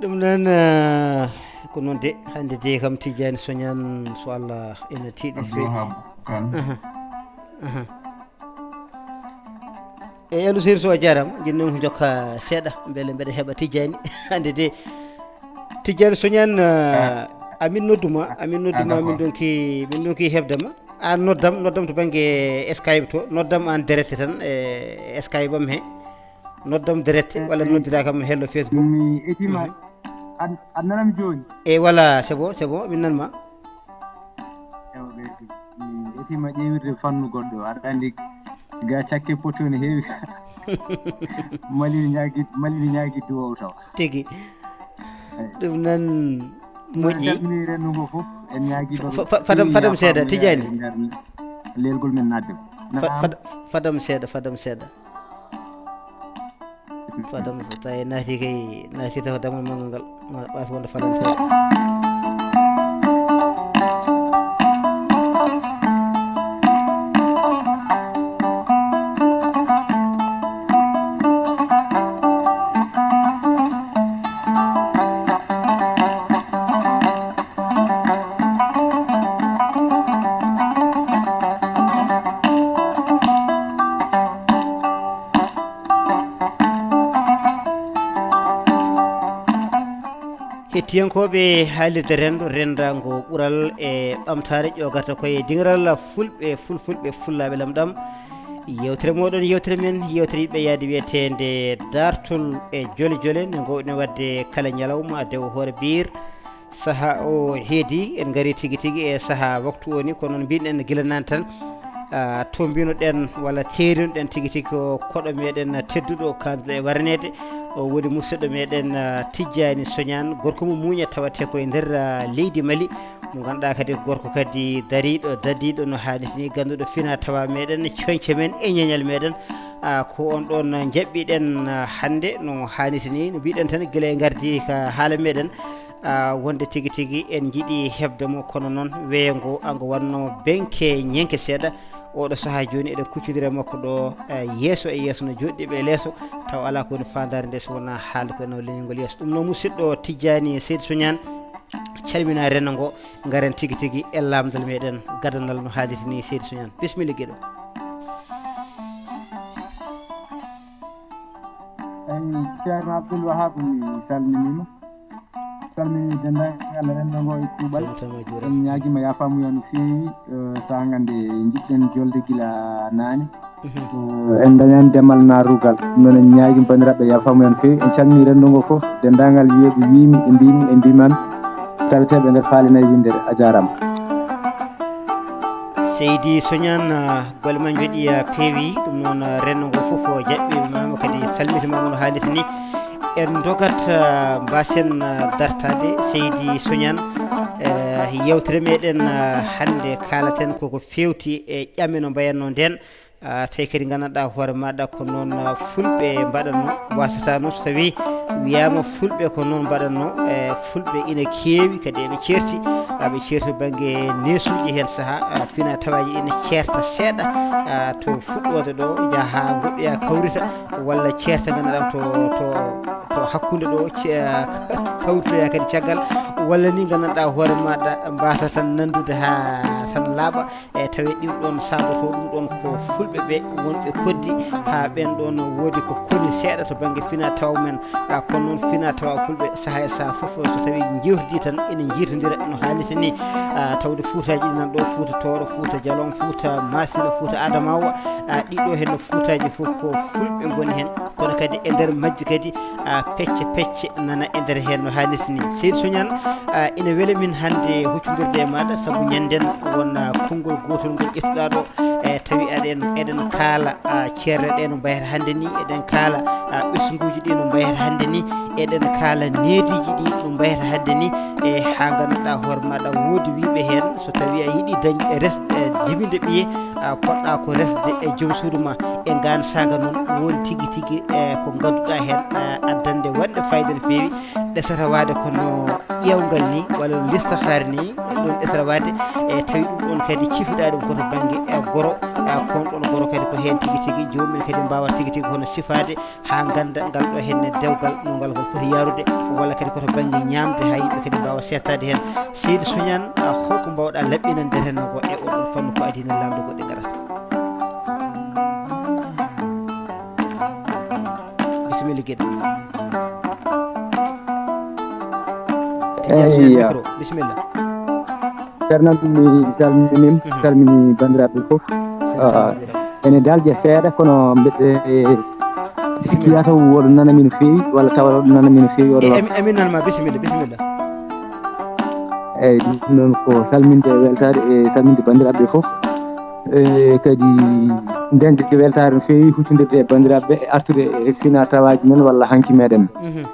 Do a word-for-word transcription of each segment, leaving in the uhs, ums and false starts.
Ɗum noon, eh, ko noon de, hannde de kam Tijjani Soñan, so Allah ena tiiɗi. Abdoulwahab Kane. Aha, aha. E Elou Seydi Sow, a jaaraama. Jiɗnoo ko jokka seeɗa, mbele mbeɗa heɓa Tijjani. Hannde de, Tijjani Soñan, eh, amin nodduma, amin nodduma, min donki, min donki heɓde ma. Aan noddam, noddam to bannge Skype to, noddam aan direct tan, e Skype am he. Noddam direct, walla noddiraa kam hello Facebook. Mi etima. Mhm. An, an nanam jooni? E voilà, c'est bon, c'est bon, min nan ma. Ewa, merci. Mi etima ƴeewirde fannu goɗɗo. Aɗa anndi ga cakke potti no heewi. Maliri ñaagi, Maliri ñaagi duwaw taw. Tigi. Eyi. Ɗum nan moƴƴi. Calmini renndo ngo fof, en ñaagi fa-, fa-, fa-, fadam, fadam seeɗa, Tijjani. Leelgol men naatde. Fa-, fadam seeɗa, fadam seeɗa. Fadam so tawi naati kay, naati taw damal manngal ngal, ma ɓaas wonde falanteere. Hettiyankooɓe haalirde renndo, renndaango ɓural e ɓamtaare ƴoogata ko e dingiral fulɓe, fulfulɓe, fullaaɓe lamɗam. Yewtere mooɗon, yewtere men, yewtere yiɗɓe yaade wiyeteende Daartol e Jole Jole, nde ngoowɗen waɗde kala ñalawma, dewo hoore biir. Sahaa o heedi, en ngarii tigi tigi e sahaa waktu o ni, kono noon mbiɗen gila naan tan, ah, to mbinoɗen walla teerinoɗen tigi tigi ko koɗo meɗen tedduɗo, kaanduɗo e warneede, o woni musidɗo meɗen, ah, Tijjaani Soñaan, gorko mo muuña tawatee ko e nder, ah, leydi Mali, mo ngannduɗaa kadi ko gorko kadi dariiɗo, dadiiɗo no haanirta ni, gannduɗo fina tawa meɗen, coñce men e ñeñal meɗen, ah, ko on ɗoon njaɓɓiɗen, ah, hannde no haanirta ni, no mbiɗen tan gila e ngardi ka haala meɗen, ah, wonde tigi tigi en njiɗi heɓde mo, kono noon weeyo ngo, ango wonno benke ñenke seeɗa. Oɗo sahaa jooni eɗen kuccondiri e makko ɗo, eh, yeeso e yeeso no jooɗiiɓe e leeso, taw alaa ko woni faandaare nde so wonaa haalde ko e naw leñol ngol yeeso. Ɗum noon musidɗo Tijjaani Seydi Soñaan, calmina renndo ngo, ngaren tigi tigi e laamndal meɗen gadanal no haalirta ni Seydi Soñaan. Bisimilla giɗo. Eyi, Ceerno Abdoul Wahab, mi salminiima. Salmini denndaangal renndo ngo e kuuɓal. Salmitaama, juuraama. En ñaagiima yaafamuya no feewi, eh, saanga nde njiɗɗen jolde gila naane. Mhm. Eh, en ndañaani demal naarugal. Ɗum noon en ñaagiima banndiraaɓe yaafamuya no feewi. En calminii renndo ngo fof, denndaangal wiyooɓe wiimi e mbiimi e mbiimaan. Taweteeɓe e nder faale nayi winndere. A jaaraama. Seydi Soñaan, ah, golle ma njooɗii, ah, peewi. Ɗum noon, ah, renndo ngo fof o jaɓɓiima kadi salmitiima no haalirta ni. En ndogat, ah, mbaasen, ah, dartaade Seydi Soñaan, eh, yewtere meɗen, ah, hannde kaalaten koko feewti e ƴame no mbayatnoo ndeen. Ah, tawi kadi nganndanɗaa hoore maaɗa ko noon, ah, fulɓe mbaɗatnoo, waasata noon so tawii wiyaama fulɓe ko noon mbaɗatnoo, eh, fulɓe ina keewi kadi eɓe ceerti, ah, ɓe ceerti bannge neesuuji heen sahaa, ah, fina tawaaji ina ceerta seeɗa, ah, to fuɗɗoode ɗo, njaha haa ngoɗɗoya kawrita, walla ceerta nganndanɗaa to, to, to hakkunde ɗo, ce-, kawritoya kadi caggal, walla ni nganndanɗaa hoore maaɗa mbaasa tan nanndude haa tan laaɓa, e tawi ɗum ɗoon saabotoo ɗum ɗoon ko fulɓe ɓe wonɓe koddi, haa ɓeen ɗoon woodi ko koni seeɗa to bannge fina tawa men, a, kono noon fina tawa fulɓe sahaa e sahaa fof so tawi njeewtidi tan ene njeewtidira no haalirta ni, a, tawde fuutaaji ɗi nan ɗo, Fuuta Tooro, Fuuta Jalon, Fuuta Maasina, Fuuta Adamawa, a, ɗiɗo heen no fuutaaji fof ko fulɓe ngoni heen, kono kadi e nder majji kadi, a, pecce pecce nana e nder heen no haalirta ni. Seydi Soñaan, a, ina wela min hannde huccondirde e maaɗa sabu ñannden won, a, konngol gootol ngol ƴettuɗaa ɗo, e tawi aɗen, eɗen kaala, a, ceerɗe ɗe no mbayata hannde ni, eɗen kaala, a, ɓesnguuji ɗi no mbayata hannde ni, eɗen kaala neediiji ɗi no mbayata hannde ni, e haa nganndanɗaa hoore maaɗa woodi wiiɓe heen, so tawi a yiɗi dañ res-, e jibinde ɓiye, a, poɗɗa ko resde e joom suudu ma. E ngaan saanga noon woodi tigi tigi, e, ko ngannduɗaa heen, e, addande waɗde fayida no feewi, ɗesata waade kono ƴeewngal ni, walla no listahaare ni, ɗum ɗesata waade, e tawi ɗum ɗoon kadi cifiɗaa ɗum ko to bannge, e, goro, Kon ɗon goro kadi ko heen tigi tigi, joomum en kadi mbaawa tigi tigi hono sifaade haa ngannda ngal ɗo henne dewgal no ngal ngal foti yaarude, walla kadi ko to bannge ñaamde haa yimɓe kadi mbaawa seettaade heen. Seydi Soñaan, a, holko mbaawɗaa laɓɓinande renndo ngo e oɗon fannu ko adii heen laamɗo goɗɗe ngarata? Bisimilla Geɗe. Tijjani Soñaan, micro, bisimilla. Ceerno, mi salminiima, mhm, salmini banndiraaɓe fof. Ah, ene dalƴa seeɗa, kono mbeɗe sikki, bisimilla, taw oɗon nana mi no feewi, walla tawa oɗon nana mi no feewi, oɗon, e, emi-, emin nana ma, bisimilla, bisimilla. Eyyi, ɗum noon ko salminde e weltaade, e salminde banndiraaɓe fof. E kadi dañde weltaare no feewi, huccondirde e banndiraaɓe, e artude e fina tawaaji men walla hanki meɗen. Mhm.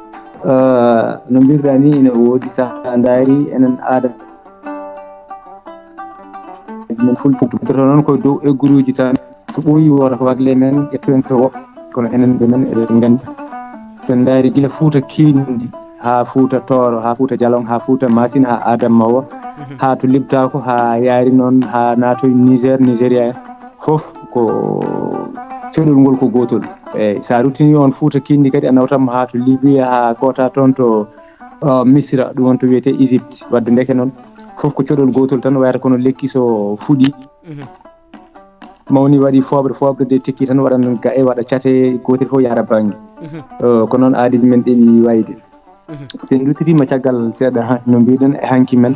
Eh, no mbiruɗaa ni, ina woodi, so a ndaari enen aada men fulɓe, to noon ko dow egguruuji tan. So ɓooyi, woota ko wagle men, ƴettoen to woɓɓe, kono enen ɓe men eɗen nganndi. So en ndaari gila Fuuta Kiindi haa Fuuta Tooro, haa Fuuta Jalon, haa Fuuta Masin, haa Adamawa, mhm, haa to Libtaako, haa yaari noon, haa naatoy Niger, Nigeria en, fof ko coɗol ngol ko gootol. Eyyi, so a ruttini on Fuuta Kiindi kadi, a nawtan mo haa to Libya, haa koota toon to, uh, Misira, ɗum won to wiyetee Égypte. Wadde ndeke noon, fof ko coɗol gootol tan, wayata kono lekki so fuɗi, mhm, mawni, waɗi fooɓre, fooɓre de tekki tan, waɗan ga'e, waɗa cate, gootel fof yahra bannge. Mhm. Uh, ko noon aadiiji men ɗeɓi wayde. Mhm. So en nduttitiima caggal seeɗa, ha, no mbiɗen e hanki men,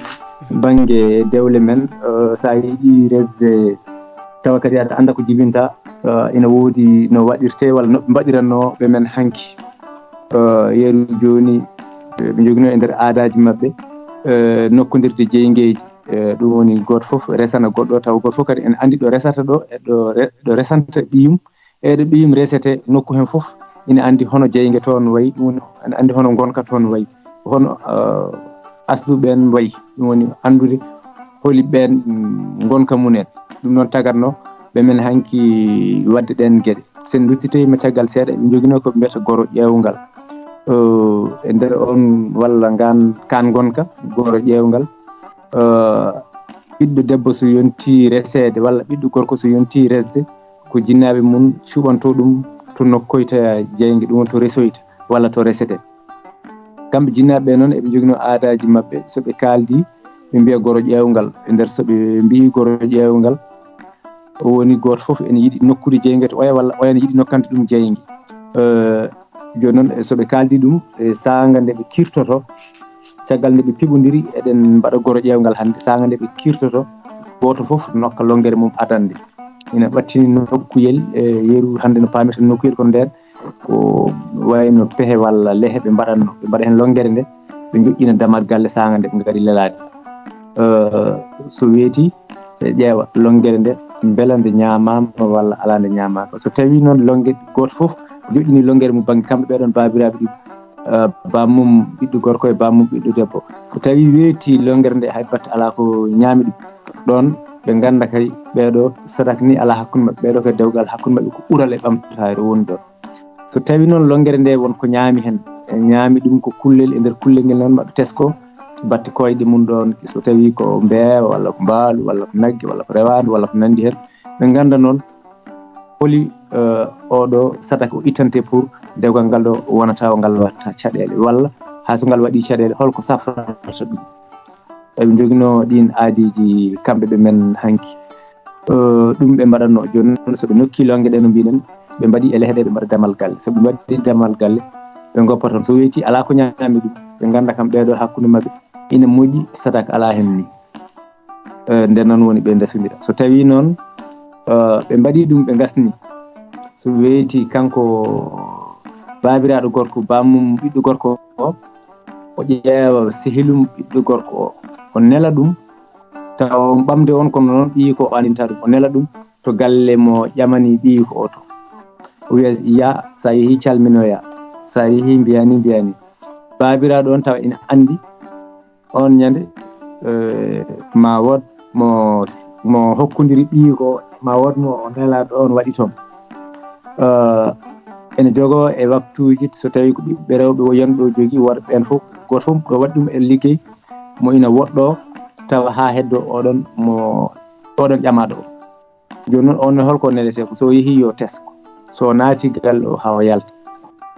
mhm, bannge dewle men, eh, so a yiɗi resde, tawa kadi aɗa annda ko jibinta, eh, ina woodi no waɗirtee walla no ɓe mbaɗiranno ɓe men hanki. Eh, yeru jooni, eh, ɓe njoginoo e nder aadaaji maɓɓe, eh, nokkondirde jeyngeeji. Eh, ɗum woni gooto fof resana goɗɗo, tawa gooto fof kadi ene anndi ɗo resata ɗo, e ɗo re-, ɗo resanta ɓiyum, e ɗo ɓiyum resete nokku heen fof, ina anndi hono jeynge toon wayi, ɗum woni ina anndi hono ngonka toon wayi, hono, eh, asdu ɓeen wayi, ɗum woni anndude holi ɓeen, mm, ngonka mum en. Ɗum noon tagatno ɓe men hanki waɗde ɗeen geɗe. So en nduttitoyima caggal seeɗa, ɓe njoginoo ko ɓe mbiyata goro ƴeewngal. Eh, e nder oon walla ngaan, kaan ngonka, goro ƴeewngal, eh, ɓiɗɗo debbo so yontii reseede walla ɓiɗɗo gorko so yontii resde, ko jinnaaɓe mum cuɓantoo ɗum to nokkoyta jeynge, ɗum woni to resoyta walla to resete. Kamɓe jinnaaɓe ɓe noon, eɓe njoginoo aadaaji maɓɓe, so ɓe kaaldi, ɓe mbiya goro ƴeewngal. E nder so ɓe mbiyi goro ƴeewngal, o woni gooto fof ene yiɗi nokkude jeynge to oya, walla oya ne yiɗi nokkande ɗum jeynge. Eh, jooni noon, e so ɓe kaaldi ɗum, e saanga nde ɓe kirtoto, caggal nde ɓe piɓondiri, eɗen mbaɗa goro ƴeewngal hannde, saanga nde ɓe kirtoto, gooto fof nokka lonngere mum adannde. Ina ɓattini nokkuyel, e yeru hannde no paamirten nokkuyel, kono ndeen ko wayno pehe walla lehe ɓe mbaɗatno, ɓe mbaɗa heen lonngere nde, ɓe njoƴƴina damal galle saanga nde ɓe ngari lelaade. Eh, so weeti, ɓe ƴeewa lonngere nde, mbela nde ñaamaama walla alaa nde ñaamaaka. So tawii noon lonnge gooto fof joƴƴini lonngere mum bannge kamɓe ɓee ɗoon baabiraaɓe ɗiɗo, eh, bammum ɓiɗɗo gorko e bammum ɓiɗɗo debbo, so tawii weeti lonngere nde, hay batte alaa ko ñaami ɗum, ɗoon ɓe ngannda kadi ɓee ɗoo sadak ni alaa hakkunde maɓɓe, ɓee ɗoo ko dewgal hakkunde maɓɓe, ko ɓural e ɓamtaare woni ɗoon. So tawii noon lonngere nde won ko ñaami heen, e ñaami ɗum ko kullel, e nder kullel ngel noon maɓɓe tesko batte koyɗe mum ɗoon, so tawii ko mbeewa walla ko mbaalu walla ko nagge walla ko rewaandu walla ko nanndi heen, ɓe ngannda noon holi, eh, oo ɗoo sadak o ittantee pour dewgal ngal ɗoo wona tawa ngal waɗta caɗeele, walla hay so ngal waɗii caɗeele, holko safrata ɗum. Eɓe njoginoo ɗiin aadiiji kamɓe ɓe men hanki. Eh, ɗum ɓe mbaɗatnoo. Jooni noon, so ɓe nokkii lonnge ɗe no mbiɗen, ɓe mbaɗi e lehe ɗe, ɓe mbaɗa damal galle. So ɓe mbaɗi damal galle, ɓe ngoppa toon. So weeti alaa ko ñaami ɗum, ɓe ngannda kam ɓee ɗoo hakkunde maɓɓe ina moƴƴi, sadak alaa heen ni. Eh, nden noon woni ɓe ndesondira. So tawii noon, eh, ɓe mbaɗii ɗum, ɓe ngasni. So weeti kanko baabiraaɗo gorko, bammum ɓiɗɗo gorko o, o ƴeewa sehilum ɓiɗɗo gorko o, o nela ɗum, tawa on ɓamde on, kono noon ɓiyi ko o andinta ɗum, o nela ɗum to galle mo ƴamani ɓiyi ko o to. O wiya, "Ya, so a yehi calminoya, so a yehi mbiyani, mbiyani." Baabiraaɗo on tawa ina andi on ñande, eh, ma wood mo, mo hokkundiri ɓiyi ko, ma wood mo o nelaɗo on waɗi toon. Eh, ene jogoo e waktuuji, so tawi ko ɓiɓɓe rewɓe wonɓe o jogii, worɓe ɓeen fof, gooto fof ɗo waɗi ɗum e liggey mo ina woɗɗoo, tawa haa heddoo oɗon mo, oɗon ƴamaaɗo o. Jooni noon, on ne, holko neletee? Ko so o yehii, yo tesko. So o naati galle o, haa o yalta.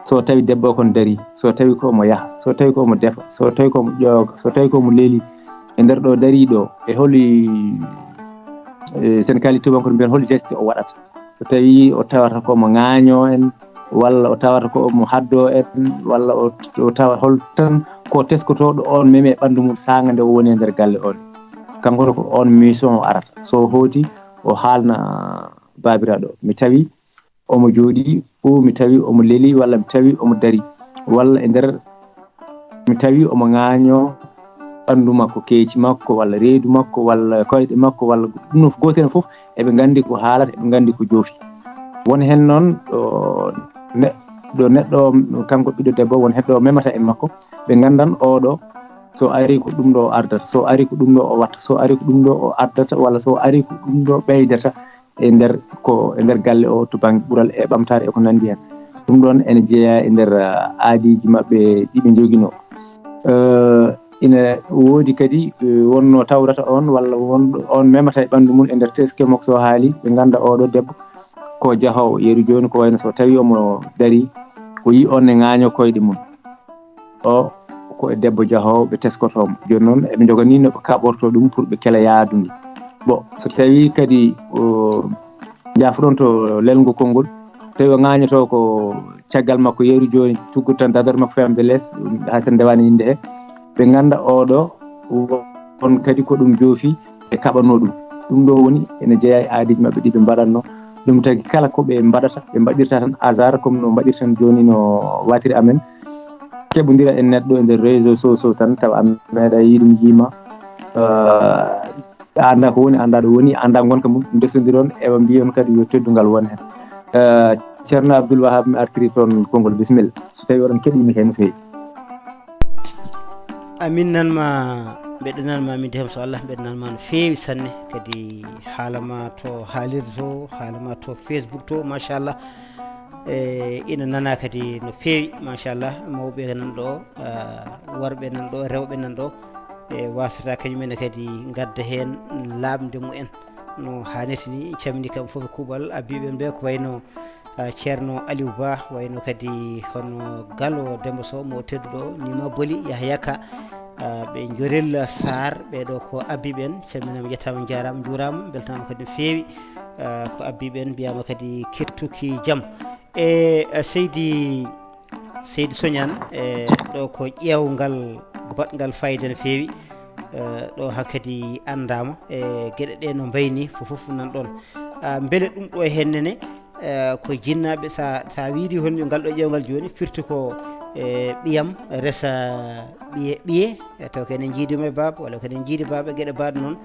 So tawi debbo o kon darii, so tawi ko omo yaha, so tawi ko omo defa, so tawi ko omo ƴooga, so tawi ko omo lelii, e nder ɗo darii ɗo, e holi, e, sen kaali tubankooɓe mbiyen, holi geste o waɗata? So tawi o tawata ko omo ŋaañoo en, walla o tawata ko omo haddoo en, walla o, o tawa hol tan ko teskotooɗo on meme ɓanndu mum saanga nde o woni e nder galle on. Kanko ko on mission o arata. So o hooti, o haalna baabiraaɗo, mi tawi omo jooɗii, o mi tawi omo lelii, walla mi tawi omo darii, walla e nder mi tawi omo ŋaañoo ɓanndu makko, keeci makko, walla reedu makko, walla koyɗe makko, walla ɗum ɗon fof, gootel fof eɓe nganndi ko haalata, eɓe nganndi ko joofi. Won heen noon ɗo ne-, ɗo neɗɗo, kanko ɓiɗɗo debbo, won heen ɗo memata e makko, ɓe nganndan oɗo, so ari ko ɗum ɗo o ardata, so ari ko ɗum ɗo o watta, so ari ko ɗum ɗo o addata, walla so ari ko ɗum ɗo ɓeydata e nder, ko e nder galle o to bannge ɓural e ɓamtaare e ko nanndi heen. Ɗum ɗoon ene jeyaa e nder, ah, aadiiji maɓɓe ɗi ɓe njoginoo. Eh, ina woodi kadi, eh, wonnoo tawrata on walla wonɗo on memata e ɓanndu mum e nder teske makko so haali, ɓe ngannda oɗo debbo ko jahoowo. Yeru jooni ko wayno so tawi omo darii, o yii on ne ŋaañoo koyɗe mum. O ko e debbo jahoowo ɓe teskotoo mo. Jooni noon eɓe njoganii no ɓe kaɓortoo ɗum pour ɓe kela yaadude. Bon, so tawii kadi o jaafoɗon to lelngo konngol, tawi o ŋaañotoo ko caggal makko yeru jooni, tuggude tan dador makko fewande lees, haa sen ndewaani innde he, ɓe ngannda oɗo on kadi ko ɗum joofi, ɓe kaɓanoo ɗum. Ɗum ɗo woni ene jeyaa e aadiiji maɓɓe ɗi ɓe mbaɗatnoo. Ɗum tagi kala ko ɓe mbaɗata, ɓe mbaɗirta tan hasard, comme no mbaɗirten jooni no watiri amen. Keɓondira e neɗɗo e nder réseaux sociaux tan, tawa a meeɗa yiiɗum yiima. Eh, a anndaa ko woni, a anndaa ɗo woni, a anndaa ngonka mum, ndesondiron, ewa mbiyon kadi yo teddungal won heen. Eh, Ceerno Abdoul Wahab, mi artiri toon konngol, bisimilla. So tawii oɗon keɗii mi heen no feewi. Amin nan ma, mbeɗa nan ma min de, so Allah, mbeɗa nan ma no feewi sanne, kadi haala ma to haalirde to, haala ma to Facebook to, machallah. E, ina nana kadi no feewi, machallah, mawɓe nan ɗo, ah, worɓe nan ɗo, rewɓe nan ɗo, e, wasata kañum en kadi ngadda heen laaɓde mumen no haanirta ni. En calminii kamɓe fof e kuuɓal, abbiiɓe en ɓe ko wayno, ah, Ceerno Aliou Ba, wayno kadi hono Galo Demba Sow mo tedduɗo, Nima Boli, Yahya Ka, ah, ɓe Njorel Sarr, ɓeɗo ko abbiiɓe en, calminaama, yettaama, njaaraama, njuuraama, mbeltaama kadi no feewi, ah, ko abbiiɓe en, mbiyaama kadi kettuki jam. E, ah, seydi, seydi Soñaan, e, ɗo ko ƴeewngal baɗngal fayida no feewi, e, ɗo hankadi anndaama, e, geɗe ɗe no mbayni, fof fof nan ɗoon. Ah, mbele ɗum ɗo heen nene, eh, ko jinnaaɓe, sa, sa wiidi hon ngal ɗo ƴeewngal jooni, firti ko, eh, ɓiyam resa ɓiye, ɓiye, eh, taw ko enen njiiduma e baaba, walla ko enen njiidi baaba, geɗe mbaɗ noon.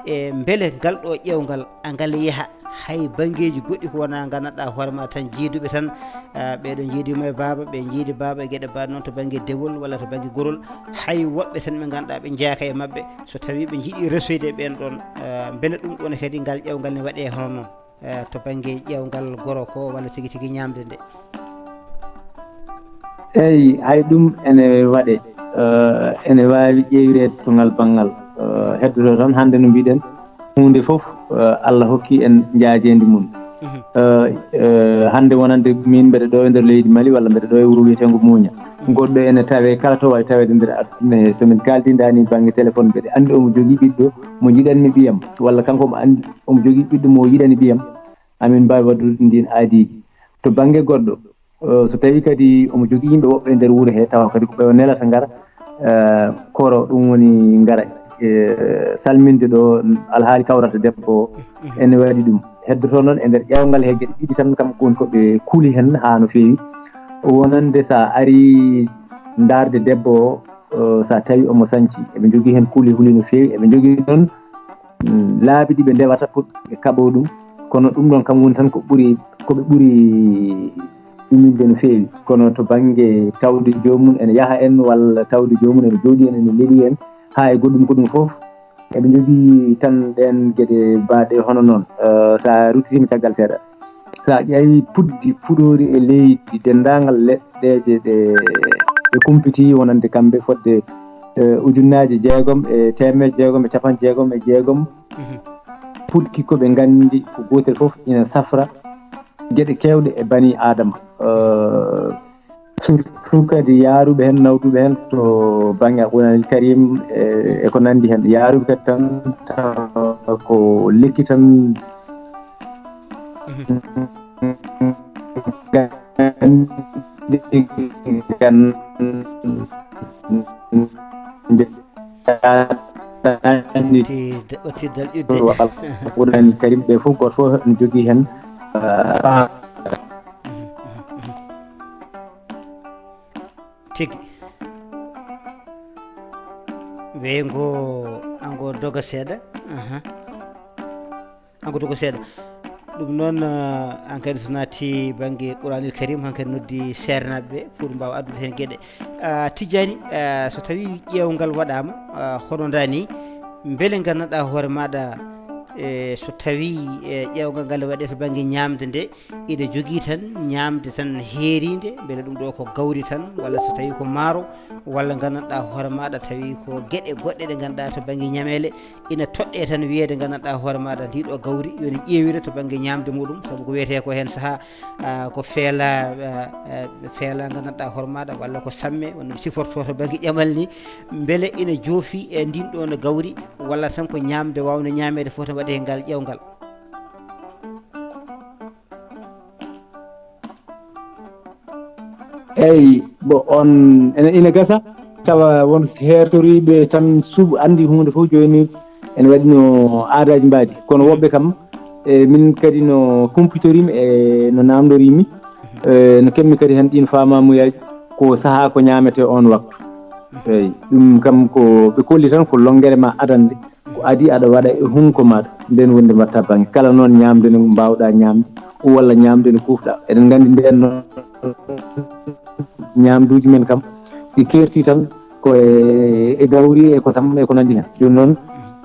E mbele ngal ɗo ƴeewngal, a ngal yaha hay banngeeji goɗɗi ko wonaa nganndanɗaa hoore ma tan, jiiduɓe tan, ah, ɓeɗo njiiduma e baaba, ɓe njiidi baaba e geɗe mbaɗ noon to bannge dewol walla to bannge gorol, hay woɓɓe tan ɓe ngannduɗaa ɓe njeeyaka e maɓɓe, so tawii ɓe njiɗi resoyde e ɓeen ɗoon, ah, mbele ɗum ɗoon kadi ngal ƴeewngal ne waɗee hono noon? Eh, to bannge ƴeewngal goro ko walla tigi tigi ñaamde nde? Eyi, hay ɗum ene waɗee, eh, ene waawi ƴeewireede to ngal banngal. Eh, heddotoo tan hannde no mbiɗen, huunde fof, eh, Allah hokki en njaajeendi mum. Mhm. Eh, eh, hannde wonande min mbeɗa ɗo e nder leydi Mali walla mbeɗa ɗo e wuro wiyeteengo Muuña. Mhm. Goɗɗo ene tawee kala to wawi taweede nder aduna he. So min kaaldi ndaani bannge téléphone, mbeɗa anndi omo jogii ɓiɗɗo mo jiɗanmi ɓiyam, walla kanko omo anndi omo jogii ɓiɗɗo mo o yiɗani ɓiyam. Amin mbaawi waɗdude ndiin aadiiji. To bannge goɗɗo, eh, so tawii kadi omo jogii yimɓe woɓɓe e nder wuro he, tawa kadi ko ɓe o nelata ngara, eh, koro, ɗum woni ngara, eh, salminde ɗo alhaali kawrata debbo o, ene waɗi ɗum. Heddotoo noon e nder ƴeewngal he geɗe ɗiɗi tan, kam ko woni ko ɓe kuuli heen haa no feewi. Wonande so a arii ndaarde debbo o, eh, so a tawii omo sanci, eɓe njogii heen kuuli huli no feewi, eɓe njogii noon, mm, laabi ɗi ɓe ndewata pour ɓe kaɓoo ɗum. Kono ɗum ɗoon kam woni tan ko ɓuri, ko ɓe ɓuri ɗuminde no feewi. Kono to bannge tawde joomum ene yaha en, walla tawde joomum ene jooɗii en, ene lelii en, haa e goɗɗum ko ɗum fof, eɓe njogii tan ɗeen geɗe mbaɗe hono noon. Eh, so a ruttitiima caggal seeɗa, so a ƴeewi puddi fuɗoori e leydi, denndaangal leɗɗeeje ɗe ɓe kumpiti wonande kamɓe fodde, eh, ujunnaaje jeegom e teemedde jeegom e capanɗe jeegom e jeegom. Mhm. puɗki ko ɓe nganndi ko gootel fof ina safra geɗe keewɗe e bani Aadama. Eh, surtout kadi yaaruɓe heen, nawduɓe heen to bannge Alqur'aanil Kariim, e, e ko nanndi heen. Yaaruɓe kadi tan tawa ko lekki tan nganndi, nganndi. Ti- o tiddal ƴudde. Alqur'aanil Kariim ɓe fof, gooto fof ne jogii heen, ah, Tigi. Weyngo ango doga seeɗa. Aha. Ango doga seeɗa. Ɗum noon, ah, an kadi so naati bannge Qur'aanil Kariim, han kadi noddi seernaaɓe ɓe pour mbaawa addude heen geɗe. Ah, Tijjaani, ah, so tawii ƴeewngal waɗaama, ah, hono ndaa nii, mbele nganndanɗaa hoore maaɗa, e so tawii, e ƴeewngal ngal waɗee to bannge ñaamde nde, ina jogii tan ñaamde tan heeriinde, mbele ɗum ɗo ko gawri tan, walla so tawii ko maaro, walla nganndanɗaa hoore maaɗa tawii ko geɗe goɗɗe ɗe ngannduɗaa to bannge ñameele, ina toɗɗee tan wiyeede nganndanɗaa hoore maaɗa ndi ɗo gawri, yo ne ƴeewire to bannge ñaamde muɗum, sabu ko wiyetee ko heen sahaa, ah, ko feela, ah, ah, feela nganndanɗaa hoore maaɗa, walla ko samme, wonno sifortoo to bannge ƴamal ni, mbele ina joofi e ndin ɗo no gawri, walla tan ko ñaamde waawnde ñaameede fof tan waɗi e ngal ƴeewngal. Eyi, bon, on ene, ina gasa tawa won heertoriiɓe tan suuɓ anndi huunde fof jooni ene waɗi no aadaaji mbaadi, kono woɓɓe kam, e min kadi no kumpitoriimi e no naamndoriimi, e no keɓmi kadi heen ɗiin faamamuyaaji, ko sahaa ko ñaametee oon waktu. Eyi, ɗum kam ko ɓe kolli tan ko lonngere ma adannde. Ko adii aɗa waɗa e hunuko maaɗa, ndeen woni nde mbaɗtaa bannge. Kala noon ñaamde nde mbaawɗaa ñaamde, walla ñaamde nde kuufɗaa. Eɗen nganndi ndeen noon ñaamduuji men kam, ɗi keerti tan ko e, e gawri e kosam e ko nanndi heen. Ɗum noon,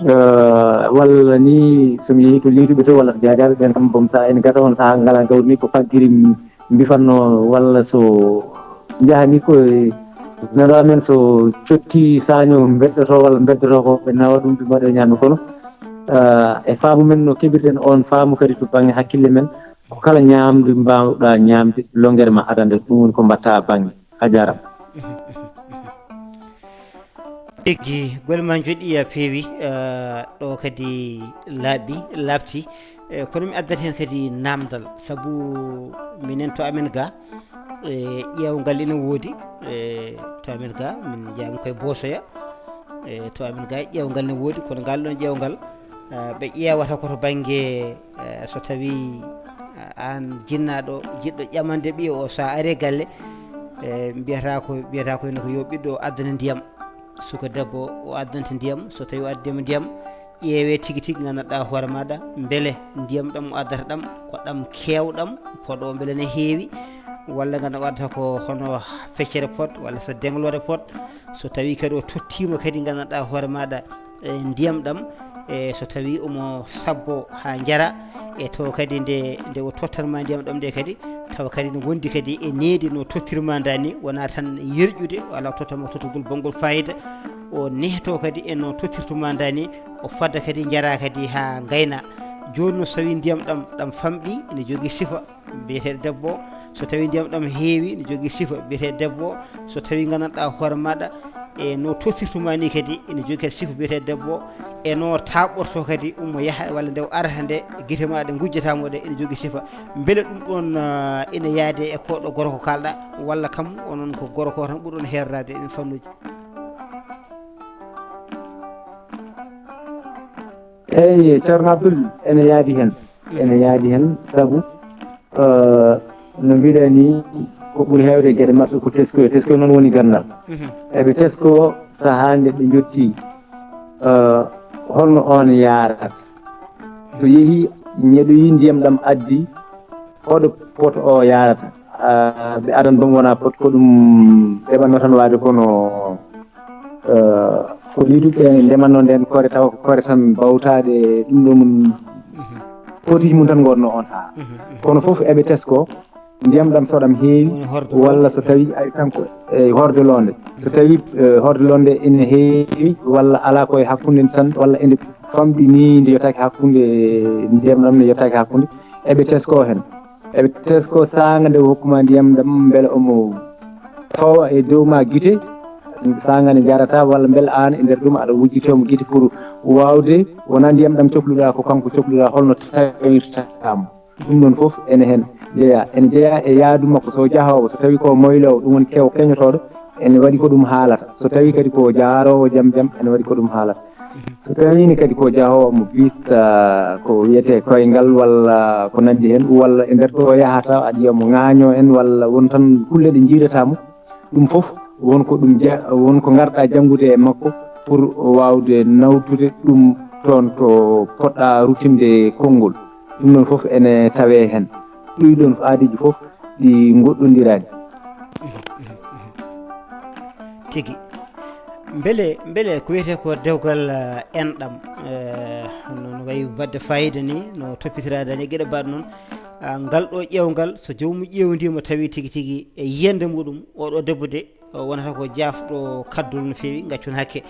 eh, walla ni so mi yehii to liituɓe to walla to jaajaaɓe ɓeen kam, boom sahaa ene gasa on sahaa ngalaa gawri ni ko faggiri mbifannoo, walla so njahanii ko e nana men, so cotti saaño mbeddoto walla mbeddoto ko ɓe nawa ɗum ɓe mbaɗa ñaami. Kono, ah, e faamu men no keɓirten oon faamu kadi to bannge hakkille men, ko kala ñaamdu mbaawɗaa ñaamde, lonngere ma adannde, ɗum woni ko mbaɗtaa bannge. A jaaraama. Tigi, golle ma njoɗɗi, a peewi, eh, ɗo kadi laaɓi, laaɓti. Eh, kono mi addat heen kadi naamndal, sabu minen to amen ga, eh, ƴeewngal ina woodi, eh, to amen ga, min njeyaama koye Boosoya. Eh, to amen ga, ƴeewngal ina woodi, kono ngal ɗoon ƴeewngal, eh, ɓe ƴeewata ko to bannge, eh, so tawii, eh, aan jinnaaɗo, jiɗɗo ƴamande ɓiya o, so a arii galle, eh, mbiyata ko, mbiyata ko hino ko yo ɓiɗɗo o addane ndiyam. Suka debbo o addanta ndiyam, so tawii o addii mo ndiyam, ƴeewee tigi tigi nganndanɗaa hoore maaɗa, mbele ndiyam ɗam o addata ɗam, ko ɗam keewɗam, pot o mbele ne heewi, walla nganndanɗaa o addata ko hono feccere pot, walla so dengloore pot, so tawii kadi o tottiima kadi nganndanɗaa hoore maaɗa, e ndiyam ɗam, e so tawii omo sabbo haa njara, e taw kadi nde, nde o tottan ma ndiyam ɗam nde kadi, tawa kadi no wondi kadi e needi no tottirma nda ni, wonaa tan yerƴude, walla o totta ma tottugol bonngol fayida, o neeto kadi e no tottirtuma nda ni, o fadda kadi njara kadi haa ngayna. Jooni no so tawii ndiyam ɗam, ɗam famɗi, ene jogii sifa, biyeteeɗo debbo o, so tawii ndiyam ɗam heewi, ne jogii sifa, biyeteeɗo debbo o, so tawii nganndanɗaa hoore maaɗa, e no tottirtuma ni kadi, ene jogii kadi sifa, biyeteeɗo debbo o, e no taaɓorto kadi, ummo yaha, walla nde o arata nde, gite maaɗa ngujjata mo ɗe, ene jogii sifa. Mbele ɗum ɗoon, ah, ene yaade e ko ɗo gorko kalɗa, walla kam onon ko gorko tan ɓurɗon heeroraade e ɗin fannuuji? Eyi, Ceerno Abdul, ene yaadi heen. Ene yaadi heen, sabu, eh, no mbiɗa ni, ko ɓuri heewde geɗe maɓɓe ko tesko. Tesko noon woni ganndal. Mhm. Eɓe tesko sahaa nde ɓe njotti, eh, holno oon yaarata. So yehii, ñeɗoyii ndiyam ɗam addi, hoɗo pot o yaarata. Ah, ɓe adan ɗum wona pot, ko ɗum ɓe ɓanno tan waade kono, eh, ko liituɓe ndemanno nden kore, tawa ko kore tan bawtaɗe ɗum ɗo mum, potiiji mum tan ngonno on haa. Kono fof eɓe tesko, ndiyam ɗam so ɗam heewi, walla so tawi ari tan ko e horde londe. So tawi, eh, horde londe ene heewi, walla ala koye hakkunde tan, walla ende famɗi ni, nde yottaaki hakkunde, ndiyam ɗam ne yottaaki hakkunde, eɓe tesko heen. Eɓe tesko saanga nde hokkuma ndiyam ɗam, mbele omo tawa e dow ma gite, saanga nde jarata, walla mbele aan e nder ɗum aɗa wujjitoo mo gite pour waawde, wonaa ndiyam ɗam cokluɗaa, ko kanko cokluɗaa, holno tawirta mo. Ɗum ɗon fof ene heen jeyaa, ene jeyaa e yaadu makko. So jahoowo, so tawi ko moyloowo, ɗum woni kew keñotooɗo, ene waɗi ko ɗum haalata. So tawi kadi ko jaaroowo jam jam, ene waɗi ko ɗum haalata. So tawi ne kadi ko jahoowo mo bista ko wiyetee koyngal walla ko nanndi heen, walla e nder ɗo yahata, aɗa yiya mo ŋaañoo en, walla won tan kulle ɗe njiirata mo. Ɗum fof won ko ɗum ja-, won ko ngarɗa janngude e makko pour waawde nawtude ɗum toon to poɗɗa ruttinde konngol. Ɗum ɗon fof ene tawee heen. Ɗum ɗon aadeeji fof ɗi ngoɗɗondiraani. Tigi. Mbele, mbele ko wiyetee ko dewgal, eh, enɗam, eh, no, no wayi waɗde faayiida ni, no toppitiraade ni, geɗe mbaɗ noon. Ah, ngal ɗo ƴeewngal, so joomum ƴeewndiima tawi tigi tigi e yiyannde muɗum, oɗo debbo de, o wonata ko jaafɗo kaddol no feewi, ngaccon hakke.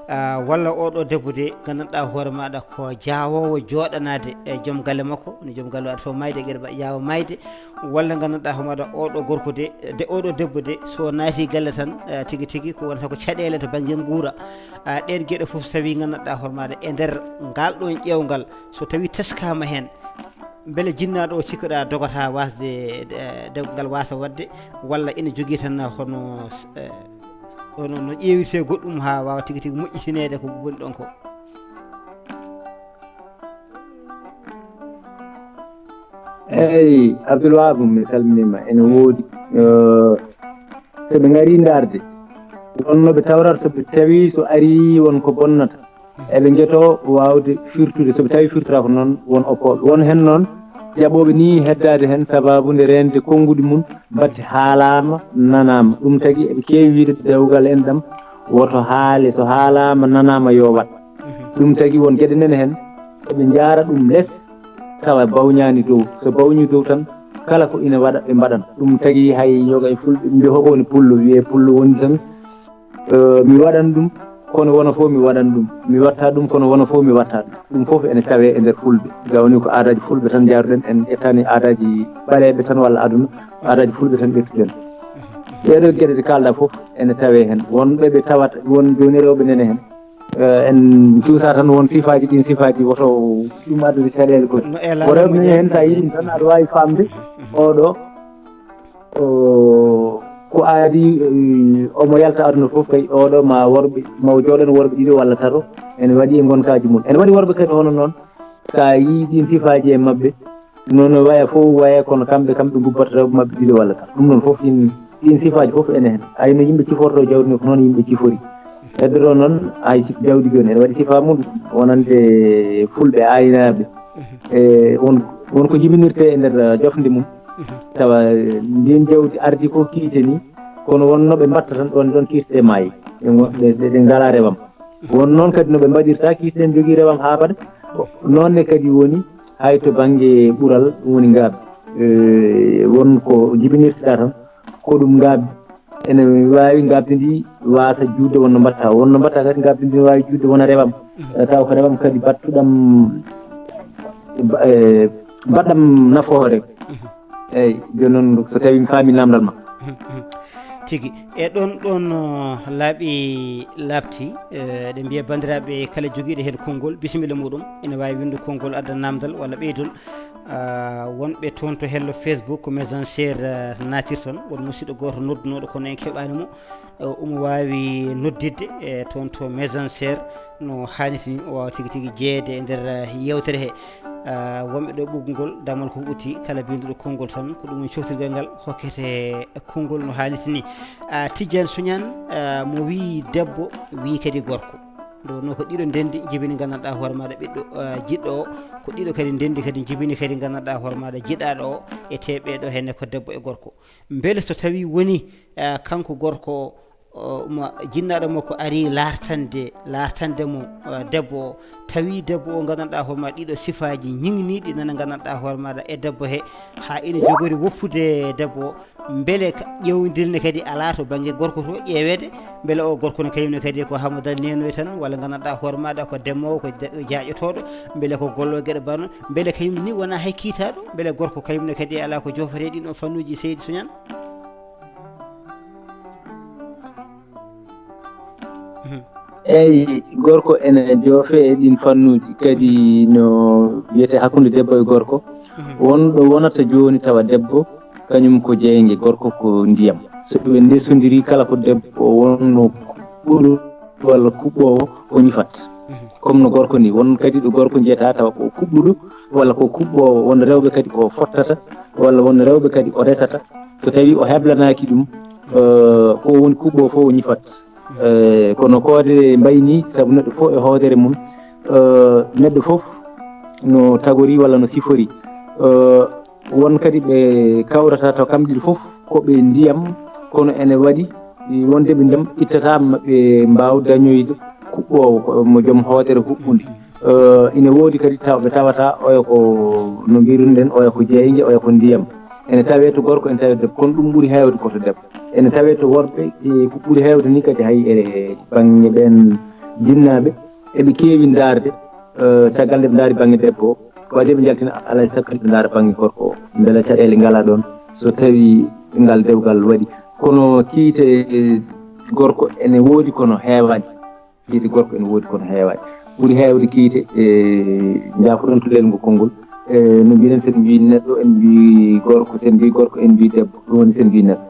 Ah, walla oɗo debbo de, nganndanɗaa hoore maaɗa ko jaawoowo jooɗanaade e joom galle makko, no joom galle waɗa fof mayde, geɗe mbaɗ yaawa mayde, walla nganndanɗaa hoore maaɗa oɗo gorko de, de oɗo debbo de, so naati galle tan, eh, tigi tigi ko wonata ko caɗeele to bannge nguura. Ah, ɗeen geɗe fof so tawi nganndanɗaa hoore maaɗa e nder ngal ɗoon ƴeewngal, so tawi teskaama heen, mbele jinnaaɗo o cikkuɗaa dogata waasde, eh, dewgal ngal waasa waɗde, walla ina jogii tan hono, eh, hono no ƴeewirtee goɗɗum haa waawa tigi tigi moƴƴitineede ko woni ɗoon ko? Eeyi, Abdoul Wahab, mi salminiima. Ene woodi, eh, so ɓe ngarii ndaarde, wonnooɓe tawrat so ɓe tawi so arii won ko bonnata, eɓe njetoo waawde firtude. So ɓe tawi firtoraaka noon, won oppooɓe. Won heen noon jaɓooɓe nii heddaade heen sabaabu nde reende konnguɗi mum, batte haalaama, nanaama. Ɗum tagi eɓe keewi wiyde dewgal enɗam, woto haale, so haalaama, nanaama, yo waɗ. Ɗum tagi won geɗe nene heen, eɓe njaara ɗum les, tawa bawñaani dow. So bawñii dow tan, kala ko ina waɗa, ɓe mbaɗan. Ɗum tagi hay yoga e fulɓe, mbi hoko woni pullo, wiyee pullo woni tan, eh, mi waɗan ɗum, kono wona fof mi waɗan ɗum. Mi watta ɗum, kono wona fof mi watta ɗum. Ɗum fof ene tawee e nder fulɓe. Gawni ko aadaaji fulɓe tan njaaruɗen, en ƴettaani aadaaji ɓaleeɓe tan walla aduna, aadaaji fulɓe tan ƴettuɗen. Ɗeeɗoo geɗe ɗe kaalɗaa fof ene tawee heen. Won ɓe ɓe tawata, won jooni rewɓe nene heen. Eh, en cuusa tan won sifaaji, ɗin sifaaji woto ɗum addude caɗeele goɗɗe. No e laamu Ko rewɓe mo ne heen, sa ƴeeɓi. Yiɗi tan aɗa waawi faamde oɗo, o, ko aadi, eh, omo yalta aduna fof kay, oɗo ma worɓe, ma o jooɗan worɓe ɗiɗo walla tato, ene waɗi e ngonkaaji mum. Ene waɗi worɓe kadi hono noon, sa yii ɗin sifaaji e maɓɓe, noon no waya fof waya, kono kamɓe, kamɓe ngubbata rewɓe maɓɓe ɗiɗo walla tato. Ɗum noon fof, ɗin, ɗin sifaaji fof ene heen. Ay no yimɓe ciforto jawdi ni, ko noon yimɓe cifori. Heddotoo noon, hay si jawdi jooni ene waɗi sifaa mum, wonande fulɓe aynaaɓe. E won, won ko jibinirtee e nder, eh, jofnde mum. Tawa, eh, ndiin jawdi ardi ko kiite ni, kono won no ɓe mbatta tan ɗoon, ɗoon kiite ɗe maayi. Ɗe ngo-, ɗe, ɗe, ɗe ngalaa rewam. Won noon kadi no ɓe mbaɗirta kiite ɗe njogii rewam haa mbaɗa. Noon ne kadi woni hay to bannge ɓural, ɗum woni ngaabi. Eh, won ko jibinirta tan, ko ɗum ngaabi. Ene waawi ngaabdi ndi waasa juutde won no mbatta. Won no mbatta kadi ngaabdi ndi waawi juutde wona rewam. Eh, taw ko rewam kadi battuɗam, ba-, eh, baɗɗam nafoore. Eeyi, jooni noon so tawii mi faamii naamndal ma. Tigi. E ɗoon, ɗoon, uh, laaɓi laaɓti, eh, eɗen mbiya banndiraaɓe kala jogiiɗo heen konngol, bisimilla muɗum, ina waawi winndu konngol, adda naamndal walla ɓeydol. Ah, wonɓe toon to hello Facebook, ko Messenger, eh, naatirton. Won musidɗo gooto noddunooɗo, kono en keɓaani mo. Eh, omo waawi noddidde, eh, toon to Messenger no haaniti ni, o waawa tigi tigi jeyeede e nder, eh, yeewtere he. Ah, wonɓe ɗo ɓoggol, damal ko udditi, kala binnduɗo konngol tan, ko ɗum woni coftirgal ngal, hokkete konngol no haaniti ni. Ah, Tijjaan Suñaan, ah, mo wii debbo, wii kadi gorko. Nde wonnoo ko ɗiɗo ndenndi njibini nganndanɗaa hoore maaɗa ɓiɗɗo, ah, jiɗɗo o, ko ɗiɗo kadi ndenndi kadi njibini kadi nganndanɗaa hoore maaɗa jiɗaaɗo o, e tee ɓee ɗoo henne ko debbo e gorko. Mbele so tawii woni, ah, kanko gorko o, o, mo jinnaaɗo makko ari laartande, laartande mo, eh, debbo o. Tawi debbo o, nganndanɗaa hoore ma ɗiɗo sifaaji ñiŋniiɗi nana nganndanɗaa hoore maaɗa e debbo he, haa ina jogori woppude debbo o. Mbele ka-, ƴeewndilne kadi alaa to bannge gorko to ƴeeweede, mbele o gorko ne kañum ne kadi ko Hamada neenoy tan, walla nganndanɗaa hoore maaɗa ko demoowo, ko daɗɗo jaaƴotooɗo, mbele ko gollo geɗe banno, mbele kañum ni wonaa hay kiitaaɗo, mbele gorko kañum ne kadi alaa ko joofetee ɗiin ɗoon fannuuji, seydi Soñan? Mhm. Eyi, gorko ene joofe e ɗin fannuuji, kadi no wiyete hakkunde debbo e gorko. Mhm. Wonɗo wonata jooni tawa debbo, kañum ko jeynge, gorko ko ndiyam. So ɓe ndesondiri, kala ko debbo wonno ɓuru walla kuɓɓoowo, o ñifat. Mhm. Comme no gorko ni, won kadi ɗo gorko njiyata tawa ko kuɓɓuɗo walla ko kuɓɓoowo, won rewɓe kadi ko fottata, walla won rewɓe kadi o resata. So tawi o heblanaaki ɗum, eh, ko woni kuɓɓo fof o ñifat. Eh, kono koode mbayi ni, sabu neɗɗo fof e hoodere mum, eh, neɗɗo fof no tagori walla no sifori. Eh, won kadi ɓe kawrata taw kamɓe ɗiɗo fof ko ɓe ndiyam, kono ene waɗi wonde ɓe ndiyam ittata maɓɓe mbaaw dañoyde kuɓɓoowo, ko mo joom hoodere huɓɓunde. Eh, ina woodi kadi tawɓe tawata oya ko no mbiruɗen, oya ko jeynge, oya ko ndiyam. Ene tawee to gorko, ene tawee debbo, kono ɗum ɓuri heewde ko to debbo. Ene tawee to worɓe, e ko ɓuri heewde ni kadi hay e baŋŋe ɓeen jinnaaɓe, eɓe keewi ndaarde, eh, caggal nde ɓe ndaari baŋŋe debbo o, waɗi ɓe njaltina alaa e sago kadi ɓe ndaara baŋŋe gorko o, mbela caɗeele ngalaa ɗoon so tawii ngal dewgal waɗi. Kono kiite, eh, gorko ene woodi kono heewaani. Kiite gorko ene woodi kono heewaani. Ɓuri heewde kiite, e, njaafoɗon to lelngu konngol. E, no mbiɗen, sen mbii neɗɗo, en mbii gorko, sen mbii gorko, en mbii debbo. Ɗum woni sen mbii neɗɗo.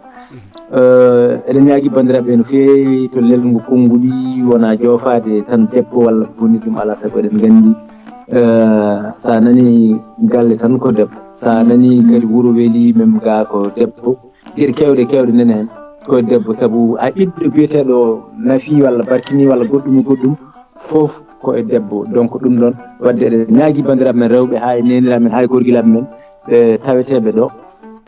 Eh, eɗen ñaagi banndiraaɓe no feewi to lelngu konnguɗi, wona joofaade tan debbo walla ko woni ɗum, alaa sago eɗen nganndi, eh, so a nani galle tan ko debbo, so a nani kadi wuro weeli, même ga ko debbo. Geɗe keewɗe, keewɗe nene heen ko e debbo, sabu a ɓiɗɗo biyeteeɗo nafi walla barkini walla goɗɗum e goɗɗum, fof ko e debbo. Donc, ɗum ɗoon, waɗde eɗen ñaagi banndiraaɓe men rewɓe, haa e neeniraaɓe men, haa e gorgilaaɓe men, ɓe taweteeɓe ɗo,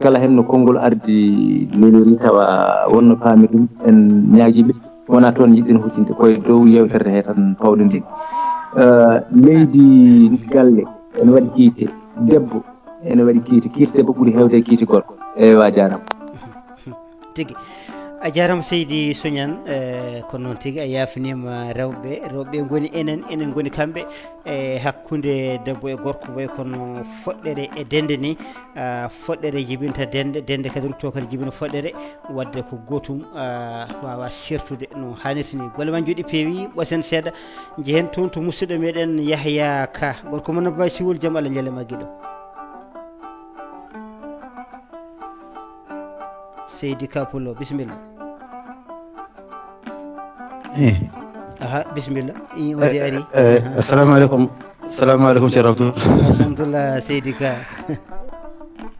kala heen no konngol ardi lelori, tawa wonno paami ɗum, en ñaagii ɓe, wonaa toon njiɗɗen huccinde, ko e dow yeewtere he tan pawɗen ɗum. Eh, leydi galle ene waɗi kiite, debbo ene waɗi kiite, kiite debbo ɓuri heewde e kiite gorko. Eewa, jaaraama. Tigi. A jaaraama, seydi Soñan, eh, ko noon tigi, a yaafiniima rewɓe. Rewɓe ngoni enen, enen ngoni kamɓe, e hakkunde debbo e gorko, way kono foɗɗere e dende ni, ah, foɗɗere jibinta dende, dende kadi rutto kadi jibina foɗɗere, wadde ko gootum, ah, waawa sertude no haanirta ni. Golle ma njooɗi peewi, ɓosen seeɗa, njehen toon to musidɗo meɗen Yahya Ka, gorko mon Abba Siwol, jam Allah ñalle ma giɗo. Seydi Ka Pullo, bisimilla. Eh. Aha, bisimilla. I, o de ari. Eh, eh, aha. Assalamu aleykum. Assalamu aleykum, Ceerno Abdoul. Alhamdulillah, Seydi Ka.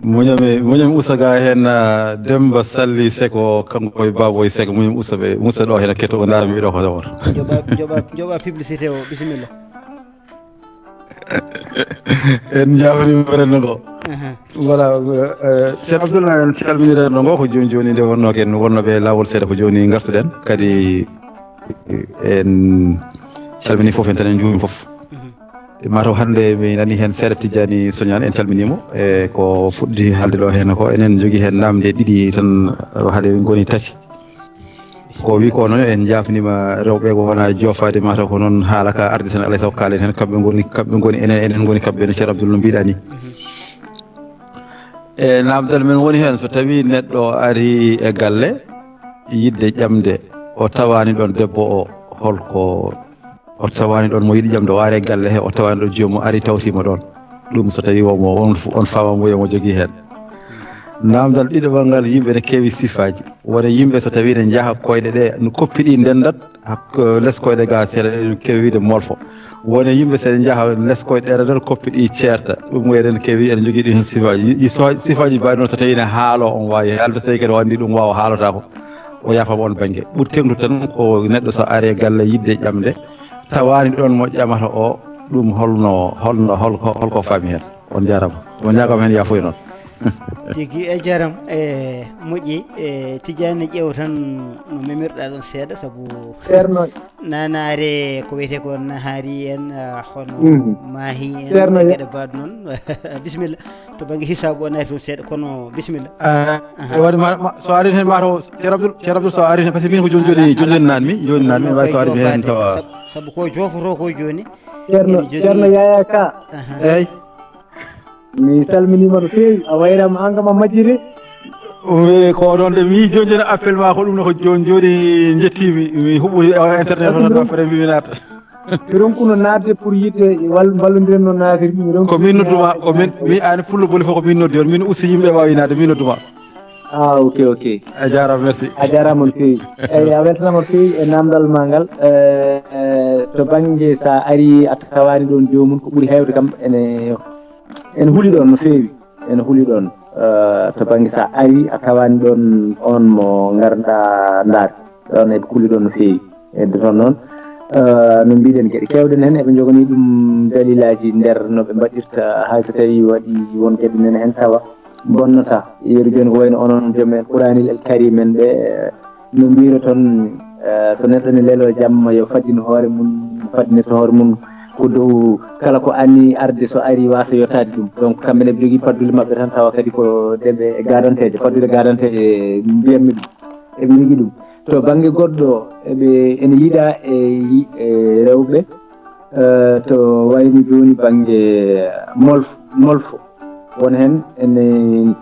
Muñami, muñami usa ga heen, ah, Demba Salli Seko, kanko e Baboy Seko, muñami usa ɓe, musa ɗo heen, ketto o ndaara mi ɗo ko woto. Joɓa, joɓa, joɓa publicité o, bisimilla. En njaafniima renndo ngo. Aha. Voilà, eh, Ceerno Abdoullah, en calminii renndo ngo ko jooni jooni nde wonnoo ken, wonnoo ɓe laawol seeɗa ko jooni ngartuɗen. Kadi en calminii fof, en tan en njuurima fof. Mhm. Mataw hannde mi nani heen seeɗa Tijjaani Soñaan, en calminii mo. E ko fuɗɗi haalde ɗo heen ko, enen njogii heen naamnde ɗiɗi tan, eh, hade ngoni tati. Ko wi ko noon, en njaafniima rewɓe ko wona joofaade, mataw ko noon haala ka ardi tan, alaa e sago kaalen heen, kamɓe ngoni, kamɓe ngoni enen, enen ngoni kamɓe, no Ceerno Abdoul no mbiɗa ni. Mhm. E naamndal men woni heen, so tawi neɗɗo ari e galle yiɗde ƴamde, o tawaani ɗoon debbo o, holko o tawaani ɗoon mo yiɗi ƴamde, o ari e galle he, o tawaani ɗoon joomum, ari tawtiima ɗoon. Ɗum so tawi omo, on, on faama mo, omo jogii heen. Naamndal ɗiɗaɓal ngal, yimɓe ne keewi sifaaji. Wona yimɓe so tawi ne njaha koyɗe ɗe, no koppi ɗi ndendat, hak-, les koyɗe ga seeɗa, ɗum keewi wiide molfo. Wona yimɓe so ne njaha les koyɗe ɗe, koppi ɗi ceerta. Ɗum eɗen keewi, eɗen jogii ɗin sifaaji. Ɗi so-, sifaaji mbaɗi noon so tawi ne haalo, on waawi haalde, so tawi kadi o anndi ɗum waawa haalotaako, o yaafaama on bannge. Ɓuri teeŋtude tan ko neɗɗo so ari e galle yiɗde ƴamde, tawaani ɗoon mo ƴamata o, ɗum holno, holno, holko, holko faami heen? On njaaraama. On ñaagaama heen yaafuya noon. Tigi, a jarama. E moƴƴi, e Tidiane, ƴeew tan no memirɗa ɗon seeɗa, sabu ceerno, nanaare ko wiyetee ko nahaari en, ah, hono maahi en, ceerno, e geɗe mbaɗ noon. Bisimilla. To bannge hisaabu o naati toon seeɗa, kono bisimilla. Ah, e waɗi ma, ma, so ari heen, ma taw Ceerno Abdoul, Ceerno Abdoul, so ari heen, par ce que min ko jooni jooni, jooni jooni naatmi, jooni naatmi, waawi so ari heen tawa. Sabu, sabu ko jofoto ko jooni. Ceerno, ene jogii Ceerno Yaya Ka. Aha. Eey. Mi salminiima no feewi, a wayraama aan kam a majjiri. Wi ko noon de, mi yii jooni jooni appel ma ko ɗum no ko jooni jooni njettiimi, mi huɓɓi, eh, internet o tan, après mi naata. Mi ronkuno naatde pour yiɗde wal-, mballondiren no naatirmi, mi ronkuno. Ko min nodduma, ko min, mi an pullo boli fof ko min noddi on, min usti yimɓe waawi naatde, min nodduma. Ah, ok, ok. A jarama, merci. A jarama no feewi. Eyyi, a weltanama no feewi e namdal ma ngal. Eh, eh, to bangge sa ari a tawani ɗon joomum, ko ɓuri hewde kam ene, ene huuli ɗon no feewi. Ene huuli ɗon. Eh, to bangge sa ari a tawani ɗon on mo ngarɗa ndaar. Ɗon eɓe kuuli ɗon no feewi. Hedde toon noon, eh, no mbiɗen geɗe kewɗe heen, eɓe njoganii ɗum daliilaaji nder no ɓe mbaɗirta hay so tawii waɗi won geɗe nene heen tawa bonnata. Yeru jooni ko wayno onon joom en Quraanil El Karim en ɓe, eh, no mbiiroton, eh, so neɗɗo ne leloo jamma yo faddin hoore mum, faddinirta hoore mum ko dow kala ko anni arde so ari waasa yottaade ɗum. Donc kamɓe ne ɓe njogii paddule maɓɓe tan tawa kadi ko ɗe ɓe gaadanteeje, paddule gaadanteeje mbiyatmi ɗum. Eɓe njogii ɗum. To bannge goɗɗo, eɓe, ene yiɗaa e yi-, e rewɓe, eh, to wayno jooni bannge molf-, molfo. Won heen ene,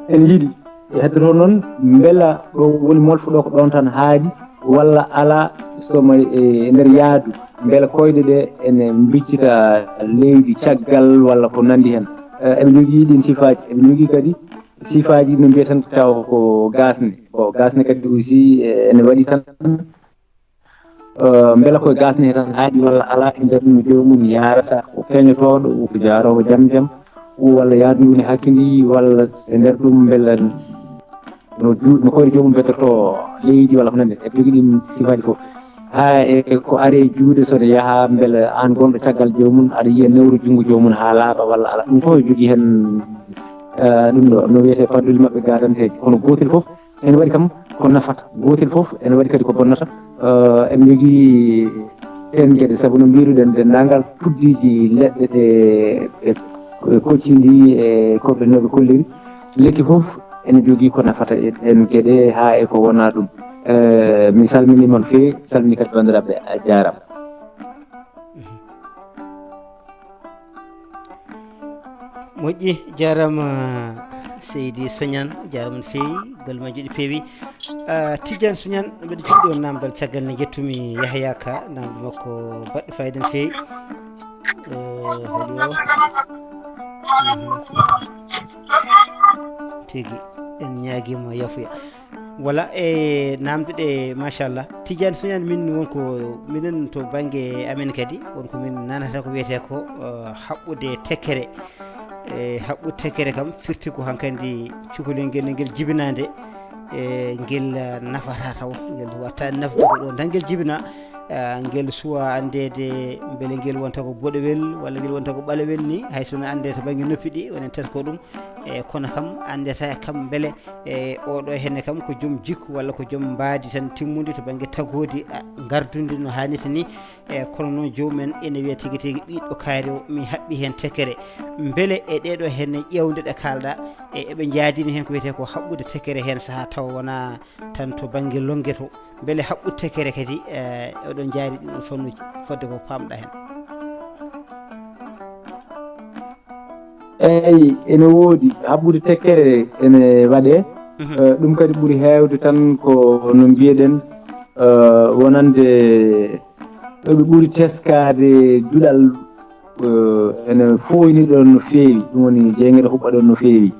ene yiɗi. E heddoto noon, mbela ɗo woni molfo ɗo ko ɗoon tan haaɗi, walla alaa so mo e nder yaadu, mbela koyɗe ɗe ene mbiccita leydi caggal walla ko nanndi heen. Eh, eɓe njogii ɗiin sifaaji, eɓe njogii kadi sifaaji no mbiyeten tawa ko gasne. Bon, gasne kadi aussi, eh, ene waɗi tan, eh, mbela koye gasne tan haaɗi walla alaa, e nder ɗum joomum yaarata ko keñotooɗo, ko jaaroowo jam jam, walla yaadu ndu ne hakkindi, walla e nder ɗum mbela no ju-, no koyɗe joomum bettoto leydi walla ko nanndi. Eɓe njogii ɗiin sifaaji fof. Haa e ko ari e juuɗe, so ne yaha mbela aan gonɗo caggal joomum, aɗa yiya newru junngo joomum haa laaɓa walla alaa. Ɗum fof e jogii heen, eh, ɗum ɗo, no wiyetee paddule maɓɓe gaadanteeje. Kono gootel fof ene waɗi kam ko nafata, gootel fof ene waɗi kadi ko bonnata. Eh, eɓe njogii ɗeen geɗe, sabu no mbiiruɗen, denndaangal puddiiji leɗɗe ɗe, e, e koccindi e ko ɓe, no ɓe kolliri. Lekki fof ene jogii ko nafata e ɗeen geɗe haa e ko wonaa ɗum. Eh, mi salminiima no feewi, salmini kadi banndiraaɓe, a jaaraama. Moƴƴi, jaaraama seydi Soñan, jaaraama no feewi, golle ma njuɗi peewi. Ah, Tidiane Soñan, mbeɗa jiɗi ɗo namdal caggal nde njettumi Yahya Ka, namdu makko baɗɗo fayida no feewi. Eh, holi o. Mhm. Tigi, en ñaagiima yafuya. Voilà, e namde ɗe, machallah. Tidiane Soñan, min won ko, minen to bannge amen kadi, won ko min nanata ko wiyetee ko, eh, haɓɓude tekkere. E haɓɓude tekkere kam, firti ko hankadi cukalel ngel, ngel jibinaande, e ngel, eh, nafata taw, ngel watta nafde ko ɗo tan ngel jibina, eh, ngel suwa anndeede mbele ngel wonta ko boɗewel walla ngel wonta ko ɓalewel ni, hay so no anndee to bannge noppi ɗi, wonen tata ko ɗum. E kono kam anndeta kam mbele, e oɗo henne kam ko joom jikku walla ko joom mbaadi tan timmundi to bannge tagoodi, a, ngardundi no haanirta ni. E kono noon joomum en ene wiya tigi tigi ɓiɗɗo kaari o mi haɓɓi heen tekkere. Mbele e ɗeɗo henne ƴeewde ɗe kaalɗa, e eɓe njaadini heen ko wiyetee ko haɓɓude tekkere heen sahaa tawa wonaa tan to bannge lonnge to. Mbele haɓɓude tekkere kadi, e oɗon njaari ɗin ɗon fannuuji fodde ko paamɗa heen? Eey, ene woodi. Haɓɓude tekkere ene waɗee. Mhm. Eh, ɗum kadi ɓuri heewde tan ko no mbiyeɗen, eh, wonande ɗo ɓe ɓuri teskaade duɗal, eh, ene fooyni ɗon no feewi. Ɗum woni jeynge ɗo huɓɓa ɗon no feewi.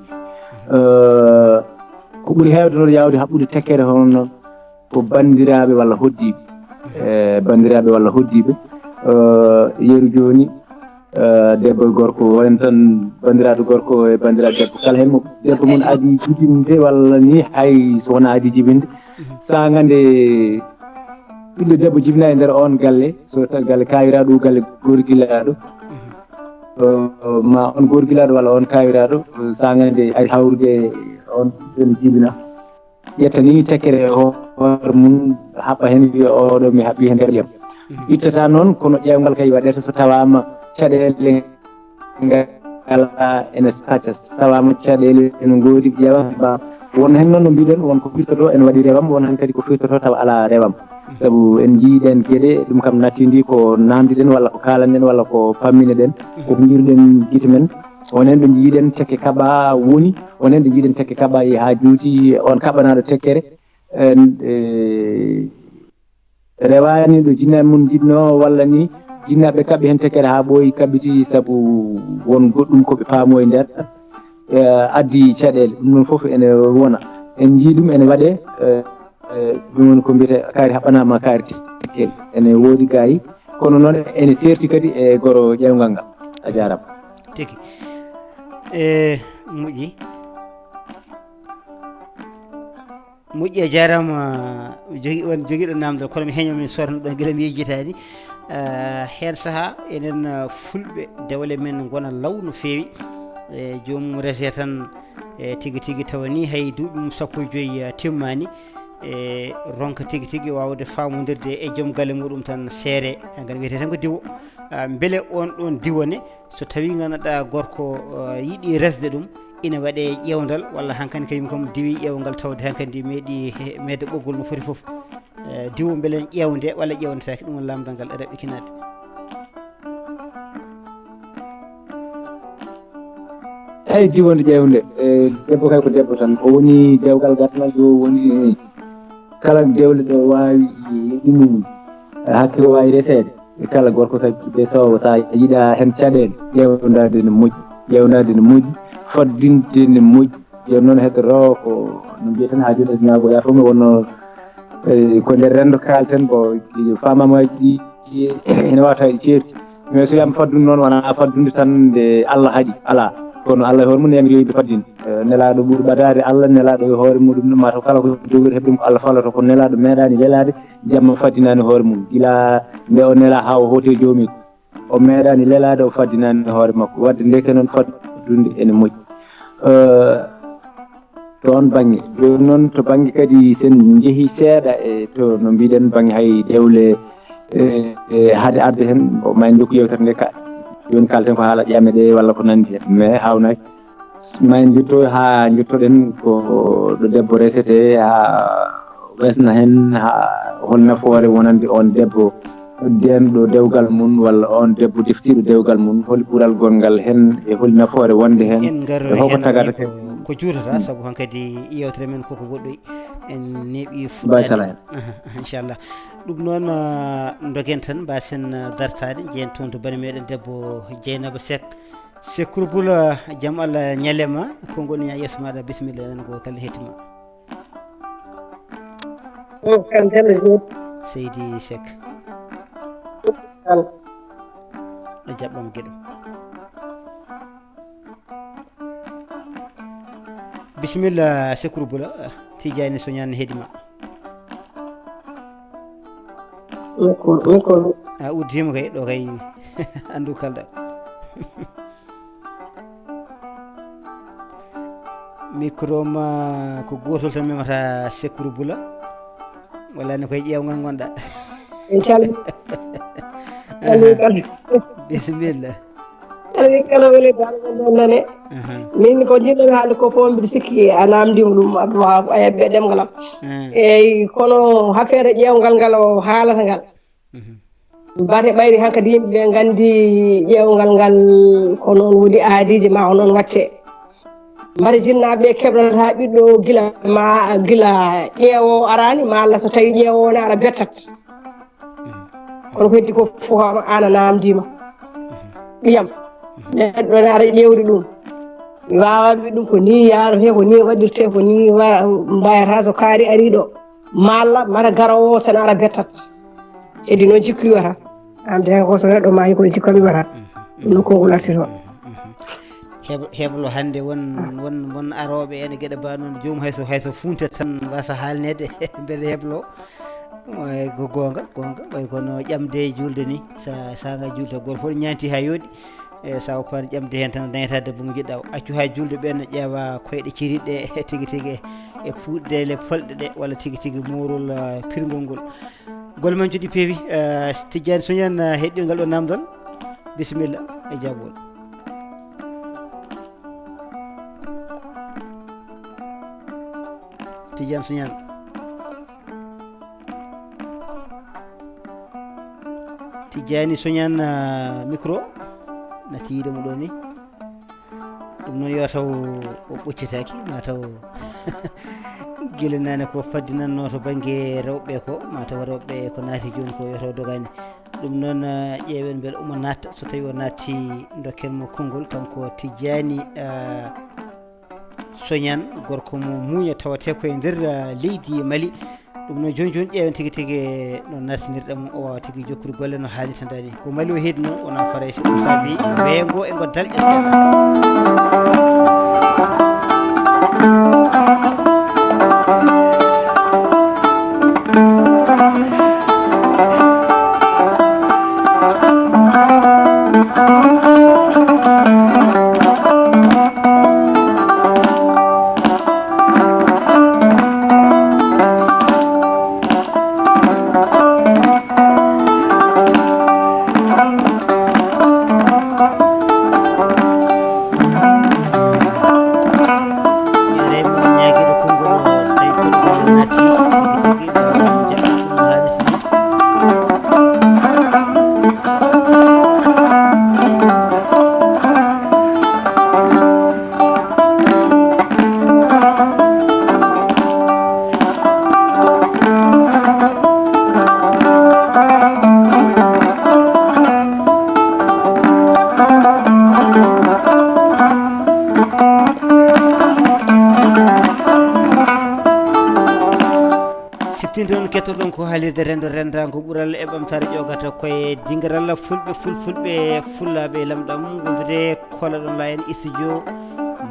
Eh, ko ɓuri heewde noon yaawde haɓɓude tekkere hono noon ko banndiraaɓe walla hoɗdiiɓe. Eh, banndiraaɓe walla hoɗdiiɓe. Eh, yeru jooni, eh, debbo e gorko, wayen tan banndiraaɗo gorko e banndiraaɗo debbo, kala heen mo debbo mum adi jibinde walla ni, hay so wonaa adi jibinde, saanga nde ɓiɗɗo debbo jibina e nder oon galle, so tawi galle kaawiraaɗo, galle gorgilaaɗo, ma on gorgilaaɗo walla on kaawiraaɗo, saanga nde ari hawrude on ɓen jibina. Ƴetta ni tekkere hoore mum, haɓɓa heen wiya oɗo mi haɓɓi heen nder ƴeew. Ittata noon, kono ƴeewngal kay waɗete so tawaama caɗeele ngala ene sacca, so tawaama caɗeele ene ngoodi ƴeewa ba. Won heen noon no mbiɗen, won ko firtoto ene waɗi rewam, won heen kadi ko firtoto tawa alaa rewam. Sabu en njiiɗen geɗe, ɗum kam nattindi ko namdiɗen walla ko kaalanɗen walla ko pamminoɗen, ko mbiruɗen gite men. On heen ɓe njiiɗen tekke kaɓa woni, on heen ɓe njiiɗen tekke kaɓa e haa juuti, on kaɓanaaɗo tekkere. En, e, rewaani ɗo jinnaaɓe mum njiɗnoo, walla ni jinnaaɓe kaɓɓi heen tekkere haa ɓooyi kaɓɓiti sabu won goɗɗum ko ɓe paamoo e nder, e, addi caɗeele. Ɗum ɗoon fof ene wona. En njii ɗum ene waɗee, e, e, ɗum woni ko mbiyetee kaari haɓɓanaama kaari tekkere. Ene woodi gaayi, kono noon ene seerti kadi e goro ƴeewngal ngal. A jaaraama. Tigi. E, moƴƴi. Moƴƴi, a jaaraama, jogi, on jogiiɗo naamndal, kono mi heño min soorno ɗo gila mi yejjitaani. Ah, heen sahaa, enen, ah, fulɓe, dewle men ngona law no feewi. E, joomum rese tan, e, tigi tigi tawa ni hay duuɓi mum sappo e joyi, ah, timmaani. E, ronka tigi tigi waawde faamondirde e joom galle muɗum tan seere. Ngal wiyetee tan ko diwo. Ah, mbele on ɗon diwo ne, so tawii ngannduɗaa gorko, eh, yiɗi resde ɗum, ina waɗee ƴeewndal, walla hankadi kañum kam diwi ƴeewngal tawde hankadi meeɗi he-, meeɗde ɓoggol no foti fof. Eh, diwo mbele ene ƴeewnde walla ƴeewnetaake, ɗum woni lamndal ngal ɗaɓɓitinaade. Eyi, diwonde ƴeewnde, eh, debbo kay ko debbo tan. O woni dewgal gadanal, ɗo woni, eh, kala dewle ɗo waawi ɗum, eh, hakke o waawi reseede. E kala gorko kadi ɓe so, so a yiɗa heen caɗeele, ƴeewndaade ne moƴƴi, ƴeewndaade ne moƴƴi, faddinde ne moƴƴi. Jooni noon heddotoo ko no mbiyeten haa jooni aduna ko yaafo mi wonno, eh, ko nder renndo kaalten ko faamamaaji ɗi ene waawi tawa ɗi ceerti. Mais so wiyaama faddunde noon wonaa faddunde tan nde Allah haɗi, alaa. Kono Allah e hoore mum yamiri yimɓe faddinde. Eh, nelaaɗo ɓuri ɓadaade Allah, nelaaɗo e hoore muɗum ɗum, maa taw kala ko jogori heɓde ɗum ko Allah fallata, kono nelaaɗo meeɗaani lelaade jamma faddinaani hoore mum. Gila nde o nelaa haa o hooti e joomiiko, o meeɗaani lelaade, o faddinaani hoore makko. Waɗde ndeke noon faddunde ene moƴƴi. Eh, to oon bannge. Jooni noon to bannge kadi sen njehi seeɗa e to no mbiɗen bannge hay dewle, e, e hade arde heen, o ma en jokku yewtere nde ka. Jooni kalten ko haala ƴame ɗe walla ko nanndi heen. Mais haawnaaki. Ma en njotto haa njottoɗen ko ɗo debbo resete, haa wesna heen, haa hol nafoore wonande oon debbo denɗo dewgal mum, walla oon debbo deftiiɗo dewgal mum, hol ɓural gonngal heen, e hol nafoore wonde heen, en ngarroya e hol ko heen tagata ko, kadi. Ko juutata, sabu hankadi yewtere men koko woɗɗoyi. En neeɓi fuɗɗaade. Baysala heen. Aha, aha, inchallah. Ɗum noon, ah, ndogen tan, mbasen, ah, dartaade, njeyen toon to bani meɗen debbo Dieynaba Seck. Sekru Bula, jam Allah ñalema, ko ngoni ña yeeso maɗa, bisimilla, enen ko kala hetti ma. O, kan Bello Diop. Seydi Seck. Kan. A jaɓɓam geɗo. Bisimilla, Sekru Bula, Tijaani Soñaan heedi ma. Mikko, mikko. A uddima kay, ɗo kay, anndu kalɗa. Micro ma ko gootol tan memata Sekru Bula. Walla ne koye ƴeewngal ngonɗa. Inchallah. Calmi kala. Bisimilla. Calmi kala woni dal men ɗon nane. Aha. Min ko jiɗɗen haalde ko fof mbiɗa sikki a namdima ɗum Abdou Wahab a heɓɓe ɗemngal am. Ah. Eyyi, kono affaire ƴeewngal ngal o haalata ngal. Mhm. Mbate ɓayri hankadi yimɓe ɓe nganndi ƴeewngal ngal ko noon woni aadiiji ma ko noon watte. Mbate jinnaaɓe keblata ɓiɗɗo gila ma, gila ƴeewo araani, ma Allah so tawi ƴeewo ne ara bettat. Kono ko heddi ko fof an a namdiima. Ɓiyam, neɗɗo ne ara ƴeewde ɗum. Mi waawa wiide ɗum ko ni yaarete, ko ni waɗirte, ko ni wa-, mbayata so kaari ari ɗo. Malla mata garowo o sene ara bettat. Heddi noon jikku iwata. An de ko so neɗɗo maayi ko jikku am iwata. Ɗum no konngol artirto. Heb-, heblo hannde won, won, won arooɓe ene geɗe ba noon joom hay so, hay so funta tan wasa haalneede mbele heblo. Way ko goonga, goonga. Way kono ƴamde e juulde ni. Sa, sa nga juulta goto fof ñaanti ha yooɗi. E, sa woppaani ƴamde heen tan, a dañataa debbo mo njiɗɗaa o. Accu haa juulde ɓeen ne ƴeewa koyɗe ciriiɗe e tigi tigi e puɗɗeele polɗe ɗe, walla tigi tigi moorol, eh, pirngol ngol. Golle men njuɗi peewi, eh, Tijjaani Soñaan, eh, heɗɗii ngal ɗo naamndal. Bisimilla e jaabol. Tijjaani Soñaan. Tijjaani Soñaan, ah, micro na tiiɗe mo ɗo ni. Ɗum noon yo taw o ɓoccitaaki, ma taw gila naane ko faddinannoo to bannge rewɓe ko, ma taw rewɓe ko naati jooni ko yo taw dogaani. Ɗum noon, ah, ƴeewen mbele omo natta, so tawi o naatti dokken mo konngol, kanko Tijjaani, ah, Soñaan, gorko mo muuña tawatee ko e nder, ah, leydi Mali. Ɗum noon jooni jooni ƴeewen tigi tigi no naatinirɗen mo, o waawa tigi jokkude golle no haanirta ni. Ko Mali o heedino, wonaa Farayse, ɗum saabi weeyo ngo e ngo dalƴa seeɗa. Siftinde on, kettoɗon ko haalirde renndo renndaango ɓural e ɓamtaare ƴoogata koye dingiral fulɓe, fulfulɓe, fullaaɓe e lamɗam, wondude kolaɗon la en studio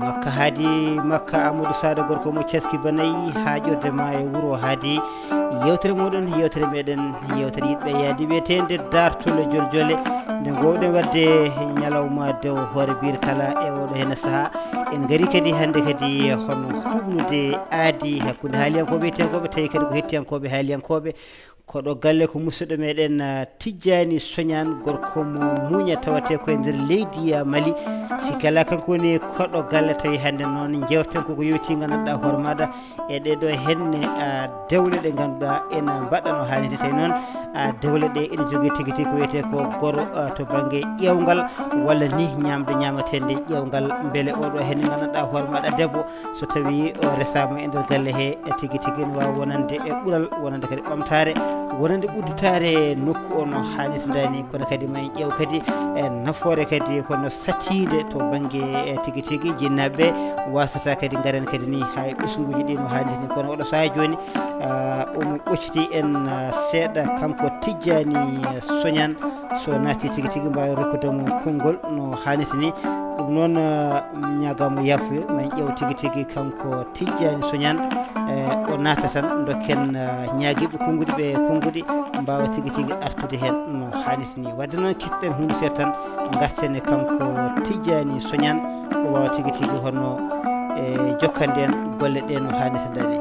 Makka Haadi, Makka Amadou Sada, gorko mo Caski Banayi, haa ƴorde ma e wuro Haadi. Yewtere moɗon, yewtere meɗen, yewtere yiɗɓe yaadi wiyeteende Daartol e Joljole. Nde gowɗen wadde ñalawma dew hoore biir kala e oɗo hene saha. En ngari kadi hannde kadi hono huɓnude aadi hakkunde haaliyankooɓe e hettiyankooɓe, tawi kadi ko hettiyankooɓe haaliyankooɓe. Koɗo galle ko musidɗo meɗen, ah, Tijjaani Soñaan, gorko mo muuña tawatee ko e nder leydi, ah, Mali. Si kala kanko woni koɗo galle, tawi hannde noon njewten koko yowti nganndanɗaa hoore maɗa e ɗee ɗo henne, ah, dewle ɗe ngannduɗaa ena mbaɗa no haanirta. Tawi noon, ah, dewle ɗe ene jogii tigi tigi ko wiyetee ko goro, ah, to bannge ƴeewngal, walla ni ñaamde ñaamateende ƴeewngal. Mbele oɗo henne nganndanɗaa hoore maɗa debbo, so tawi o resaama e nder galle he, e tigi tigi ne waawa wonande e ɓural, wonande kadi ɓamtaare, wonande udditaare nokku o no haanirta ni. Kono kadi ma en ƴeew kadi e nafoore kadi kono sacciinde to bannge e tigi tigi jinnaaɓe ɓe, wasata kadi ngaren kadi ni haa e ɓesnguuji ɗi no haanirta ni. Kono oɗo sahaa jooni, ah, omo ɓocciti en, ah, seeɗa, kanko Tijjaani Soñaan. So naati tigi tigi, mbaawen rokkude mo konngol no haanirta ni. Ɗum noon, ah, ñaagaama yaafuya, ma en ƴeew tigi tigi kanko Tijjaani Soñaan. Eh, o naata tan, ndokken, ah, ñaagiiɓe konnguɗi ɓe konnguɗi, mbaawa tigi tigi artude heen no haanirta ni. Waɗde noon, keɗten huunde seeɗa tan, ngarten e kanko Tijjaani Soñaan, o waawa tigi tigi hono, eh, jokkande en golle ɗe no haanirta ni.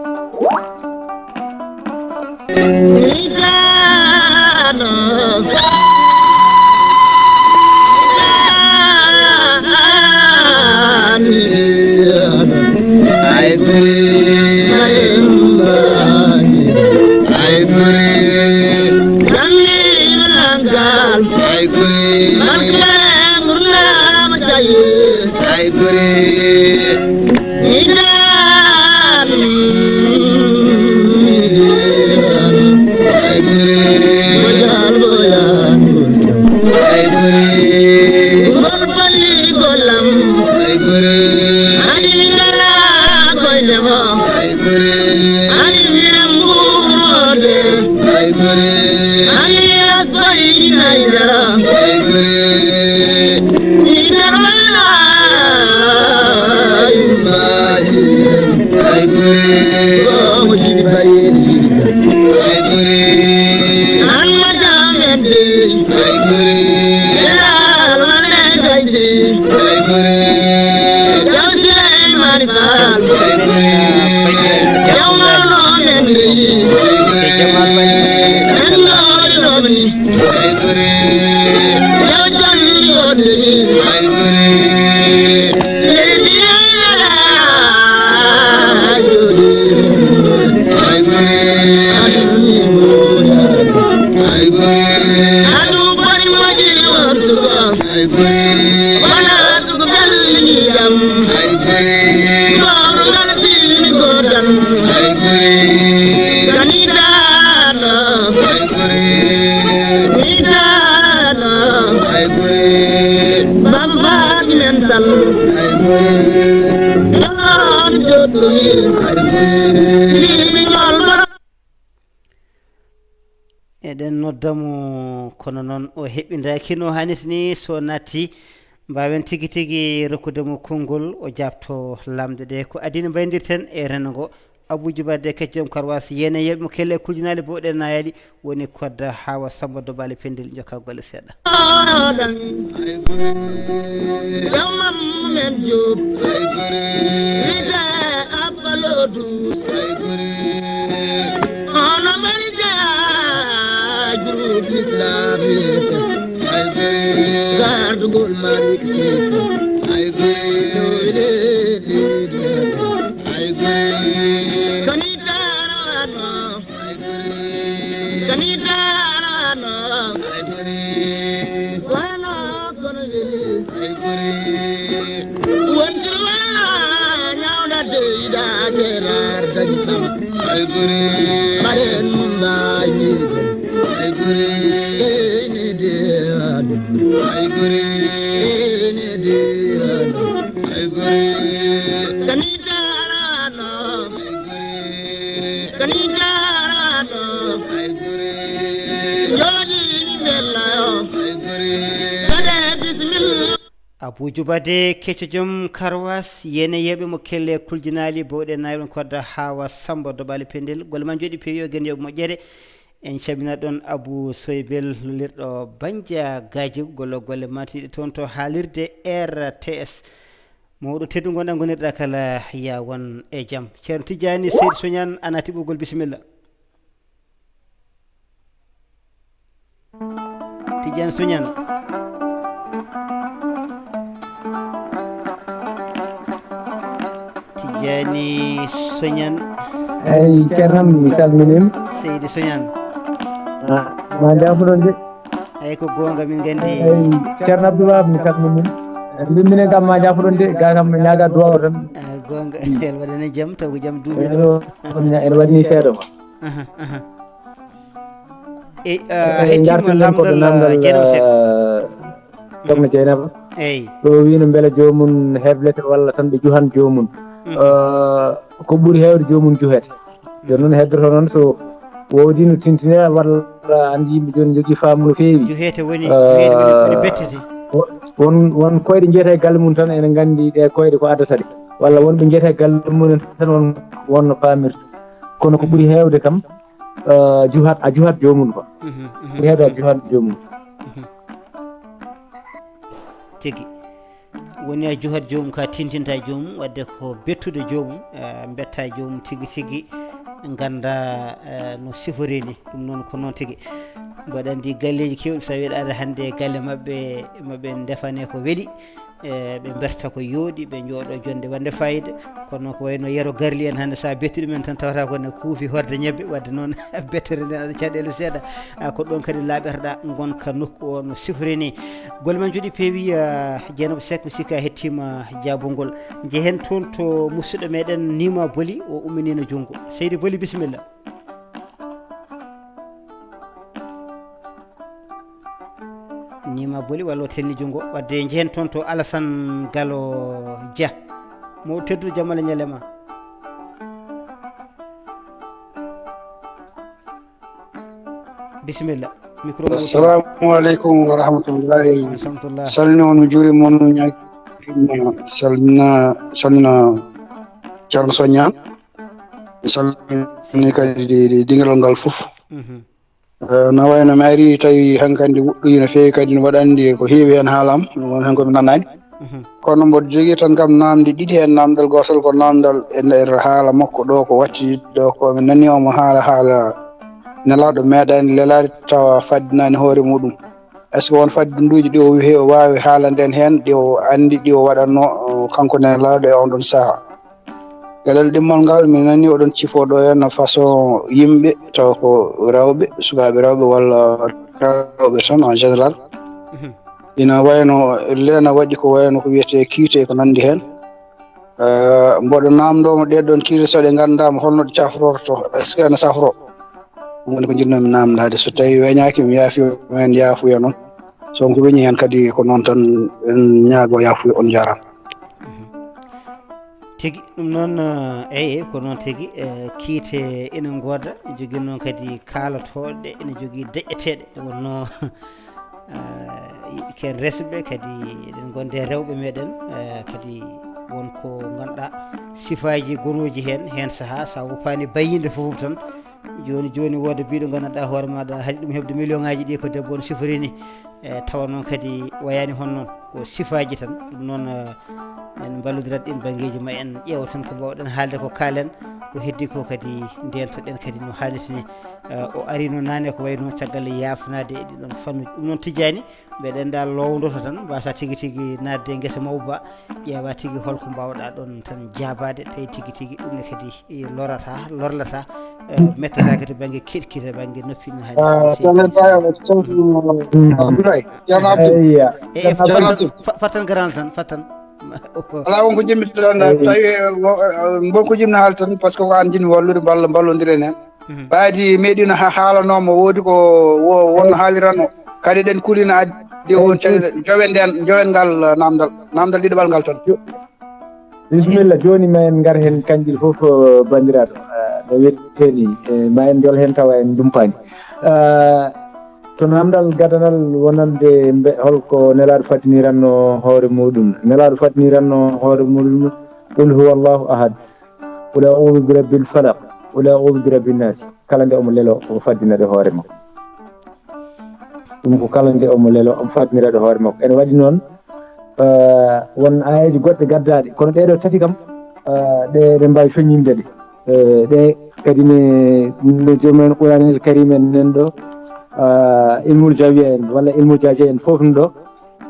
Eɗen nodda mo, kono noon o heɓindaaki no haanirta ni. So natti, mbaawen tigi tigi rokkude mo konngol, o jaabto lamɗe ɗe. Ko adii no mbaydirten e renndo ngo. Abuu Jubaade Kecco, joom karwaas, yene yeɓ mo kelle kujinaali bowɗe nayaɗi, woni kodda Hawa Samba Dobaali Pendel, jokka golle seeɗa. Jawmam men Diop, wiyde Abba Lodou. Hono mari jaajuuji Islam, gardugol Malik Siko. Kani tarano, kani tarano, wano kono weli. Wonti wala ñawna deyda kerar dañi ɗam. Maren mum mbawi wirde. Ene de aɗum. Ene de aɗum. Kani tarano. Kani tarano. Jooɗi ni bella yo. Kade bismillah. Abuu Jubaade Kecco, joom karwaas, yene yeɓe mo kelle kuljinaali bowɗe nayi, on kodda Hawa Samba Dobaali Pendel. Golle ma njooɗi peewi, o gen yoɓ moƴƴere. En calminat ɗon Abuu Soybel, lollirɗo Banja Gaaji, golle, golle matiɗe toon to haalirde R T S. Mawɗo teddu ngonɗa ngonirɗa kala, ya won e jam. Ceerno Tijjaani Seydi Soñaan, a naati ɓoggol, bisimilla. Tijjaani Soñaan. Tijjaani Soñaan. Eyi, Ceerno am, mi salminiima. Seydi Soñaan. Ah, ma jaafuɗon de. Eyi, ko goonga, min nganndi. Eyi, Ceerno Abdoulaye, mi salminiima. Mbiɗo minen kam ma jaafuɗon de, ga kam mi ñaaga duwaaw tan. Ah, goonga, el waɗana jam, taw ko jam duuɓi. Eyi, ɗo, ene waɗi ni seeɗa ma. Aha, aha. E, ah, en hettima ngarten ɗen ko lamdal, namdal, ah, Dieynaba Seck. Ah, sokhna Dieynaba. Eyi. Ɗo wino mbele joomum heblete walla tan ɓe juhan joomum. Mhm. Ah, ko ɓuri heewde joomum juhete. Jooni noon heddoto noon so woodi no tintine walla andi yimɓe jooni jogii faamu no feewi. Juhete woni, juhete woni, woni bettete. Wo-, won, won koyɗe njiyata e galle mum tan ene nganndi ɗe koyɗe ko addata ɗe. Walla wonɓe njiyata e galle mum tan won, won no paamirta. Kono ko ɓuri heewde kam, ah, juhat, a juhat joomum quoi. Mhm, mhm. Ɓuri heewde a juhat joomum. Mhm. Tigi. Woni a juhat joomum ka tintinta joomum, wadde ko bettude joomum, ah, mbetta joomum tigi tigi, gannda, ah, no sifori ni. Ɗum noon ko noon tigi. Mboɗo anndi galleeji keewɗi, so a wiɗa ara hannde e galle maɓɓe, maɓe ndefane ko weli. E, ɓe mberta ko yooɗi, ɓe njooɗo jonde wonde fayida. Kono ko wayno Yero Garli en hannde, so a bettuɗo men tan tawata ko ne kuufi horde ñebbe, wadde noon bettere nden aɗa caɗeele seeɗa. A, ko ɗon kadi laaɓerɗa ngonka nokku o no sifori ni. Golle ma njooɗi peewi, a, Dieynaba Seck, mi sikka a hettima jaabongol. Njehen toon to musidɗo meɗen Nima Boli, o umminino junngo. Seydi Boli, bisimilla. Nima Boli walla o tenni junngo, wadde njehen toon to Alassane Gallo Dia. Mo tedduɗo, jam Allah ñalle ma. Bisimilla. Micro mo. Assalamu aleykum wa rahmatullahi. Wa rahmatullah. Salmina on, mi juurima on, ñaagima salmina, salmina Ceerno Soñaan. Mi salmini kadi di-, di-, dingiral ngal fof. Mhm. Eh, no wayno mi ari tawi hankandi woɗɗoyi no feewi, kadi no waɗandi ko heewi heen haalaama, ɗum woni heen ko mi nanaani. Mhm. Kono mboɗo jogii tan kam naamnde ɗiɗi heen. Naamndal gootal ko naamndal e nder haala makko ɗo ko watti ɗo, ko mi nani omo haala haala nelaaɗo meeɗaani lelaade tawa faddinaani hoore muɗum. Est-ce que won faddinduuji ɗi o wi-, o waawi haalanden heen, ɗi o anndi, ɗi o waɗatno, eh, kanko nelaaɗo e on ɗon sahaa? Geɗal ɗimmal ngal, mi nani oɗon cifoo ɗo henna façon yimɓe, taw ko rewɓe, sukaaɓe rewɓe walla rewɓe tan en général. Mhm. Ina wayno leena waɗi ko wayno ko wiyetee kiite e ko nanndi heen. Eh, mboɗo naamndoo mo ɗee ɗoon kiite, so ɗe nganndaama holno ɗe cafrorto, est-ce que ene safroo? Ɗum woni ko njiɗnoo mi naamndaade. So tawii weñaaki, mi yaafi, men yaafuya noon. So ko weñi heen kadi, ko noon tan en ñaagoo yaafuya. On njaaraama. Mhm. Tigi, ɗum noon, eh, eyi, eyi, ko noon tigi, eh, kiite ina ngooda, jogii noon kadi kaalatooɗe, ina jogii deƴƴeteeɗe, nde wonnoo, eh, yiɗi ken resɓe, kadi eɗen ngonde rewɓe meɗen, eh, kadi won ko ngannduɗaa sifaaji gonooji heen, heen sahaa, so a woppaani bayyinde fof tan, jooni, jooni, wooda biiɗo nganndanɗaa hoore maaɗa, haɗi ɗum heɓde million ŋaaji ɗi ko debbo on sifori ni. E, tawa noon kadi wayaani hono noon, ko sifaaji tan. Ɗum noon, eh, en mballodirat ɗin banngeeji, ma en ƴeew tan ko mbaawɗen haalde ko kaalen, ko heddi ko kadi ndeentoɗen kadi no haanirta ni. Eh, o arino naane ko wayno caggal e yaafnaade e ɗiɗon fannuuji. Ɗum noon tijjaani, mbeɗen daal lowndoto tan, mbasa tigi tigi naatde e ngesa mawba, ƴeewa tigi holko mbaawɗaa ɗon tan jaabaade, tawi tigi tigi ɗum ne kadi e lorata, lorlata, eh, mettataake to bannge kiɗkiɗe, bannge noppi no haanirta. Ah, Ceerno Ibrahima, Ceerno Abdoulaye, Ceerno Abdou. Eyya. E, e, Ceerno Abdou. Fa-, fattan garaan tan, fattan. Alaa, won ko jimmi tan, eyyi, tawi, eh, wo-, eh, won ko jimmi haala tan, par ce que ko aan jinmi wallude, mballa, mballondiren heen. Mhm. Ɓaadi meɗino ha-, haalanooma, woodi ko wo-, wonno haaliranno. Kadi eɗen kulina addi on caɗeele. Jowen nden, jowen ngal, eh, namdal. Namdal ɗiɗaɓal ngal tan. Bisimilla, jooni ma en ngar heen kanji ɗi fof, eh, banndiraaɗo, eh, no wetteni, eh, ma en njol heen tawa en ndumpaani. Eh, to namdal gadanal wonande mbe-, holko nelaaɗo faddiniranno hoore muɗum? Nelaaɗo faddiniranno hoore muɗum, "Qul huwa Allahu ahad, qul a'udhu bi rabbil falaq, qul a'udhu bi rabbin nas." Kala nde omo lelo, o faddina ɗe hoore makko. Ɗum ko kala nde omo lelo, omo faddinira ɗe hoore makko. Ene waɗi noon, eh, won aayeeje goɗɗe gaddaaɗe, kono ɗee ɗoo tati kam, eh, ɗe, ɗe mbaawi feññinde ɗe. Eh, ɗe kadi ne, no joom en Quraanil Karim en nan ɗo, eh, ilmul jawiya en walla ilmul jaja en fof no ɗo,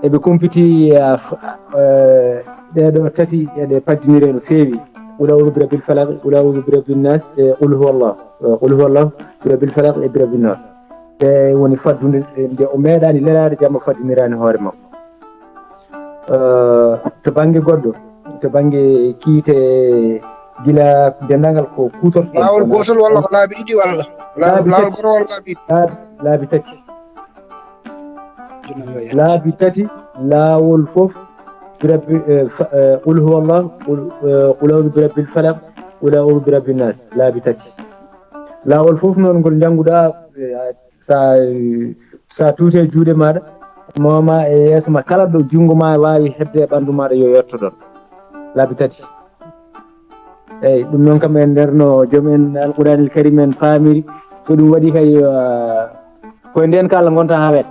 eɓe kumpiti, eh, f-, eh, ɗee ɗoo tati eɗe paddinire no feewi. Qul a'udhu bi rabbil falaq, qul a'udhu bi rabbin nas, e qul huwallah. Eh, qul huwallah, bi rabbil falaq e bi rabbin nas. Ɗe woni faddunde, nde o meeɗaani lelaade, jamma faddiniraani hoore makko. Eh, to bannge goɗɗo, to bannge kiite, gila denndaangal ko kuutorto. Laawol gootol walla ko laabi ɗiɗi walla? Laabi tati. Laawol gootol walla laabi ɗiɗi? Laabi, laabi tati. Laabi tati, laawol fof, bi rabbi, eh, fa-, eh, qul huwallah, qul, eh, qul a'udhu bi rabbil falaq, qul a'udhu bi rabbin nas. Laabi tati. Laawol fof noon ngol njannguɗaa, eh, sa, sa tuute juuɗe maaɗa, moma e yeeso ma, kala ɗo junngo ma waawi heɓde e ɓanndu maaɗa, yo yotto ɗon. Laabi tati. Eyyi, ɗum noon kam en nder no joom en Alquraanil Karim en paamiri. So ɗum waɗi kay, ah, koye ndeen ka Allah ngonta haa weeta.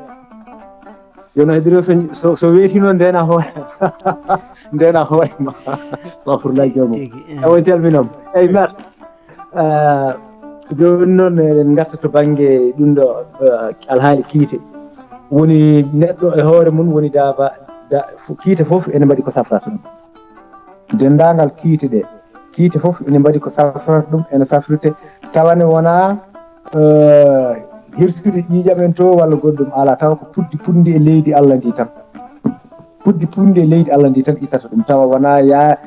Yo no heddiro so, so, so weeti noon ndeena hoore, ndeena hoore ma. Astafurlah, joom. Tigi, tigi, eh. Ewo calminam. Eyyi, mer. Ah, jooni noon eɗen ngarta to bannge ɗum ɗo, ah, alhaali kiite. Woni neɗɗo e hoore mum woni daaba, da-, fu-, kiite fof ene mbaɗi ko safrata ɗum. Denndaangal kiite ɗe, kiite fof ene mbaɗi ko safrata ɗum, ene safrite, tawa ne wonaa, eh, hirsude ƴiiƴam en to walla goɗɗum, alaa, tawa ko puddi punndi e leydi Allah ndi tan. Puddi punndi e leydi Allah ndi tan ittata ɗum, tawa wonaa yaa,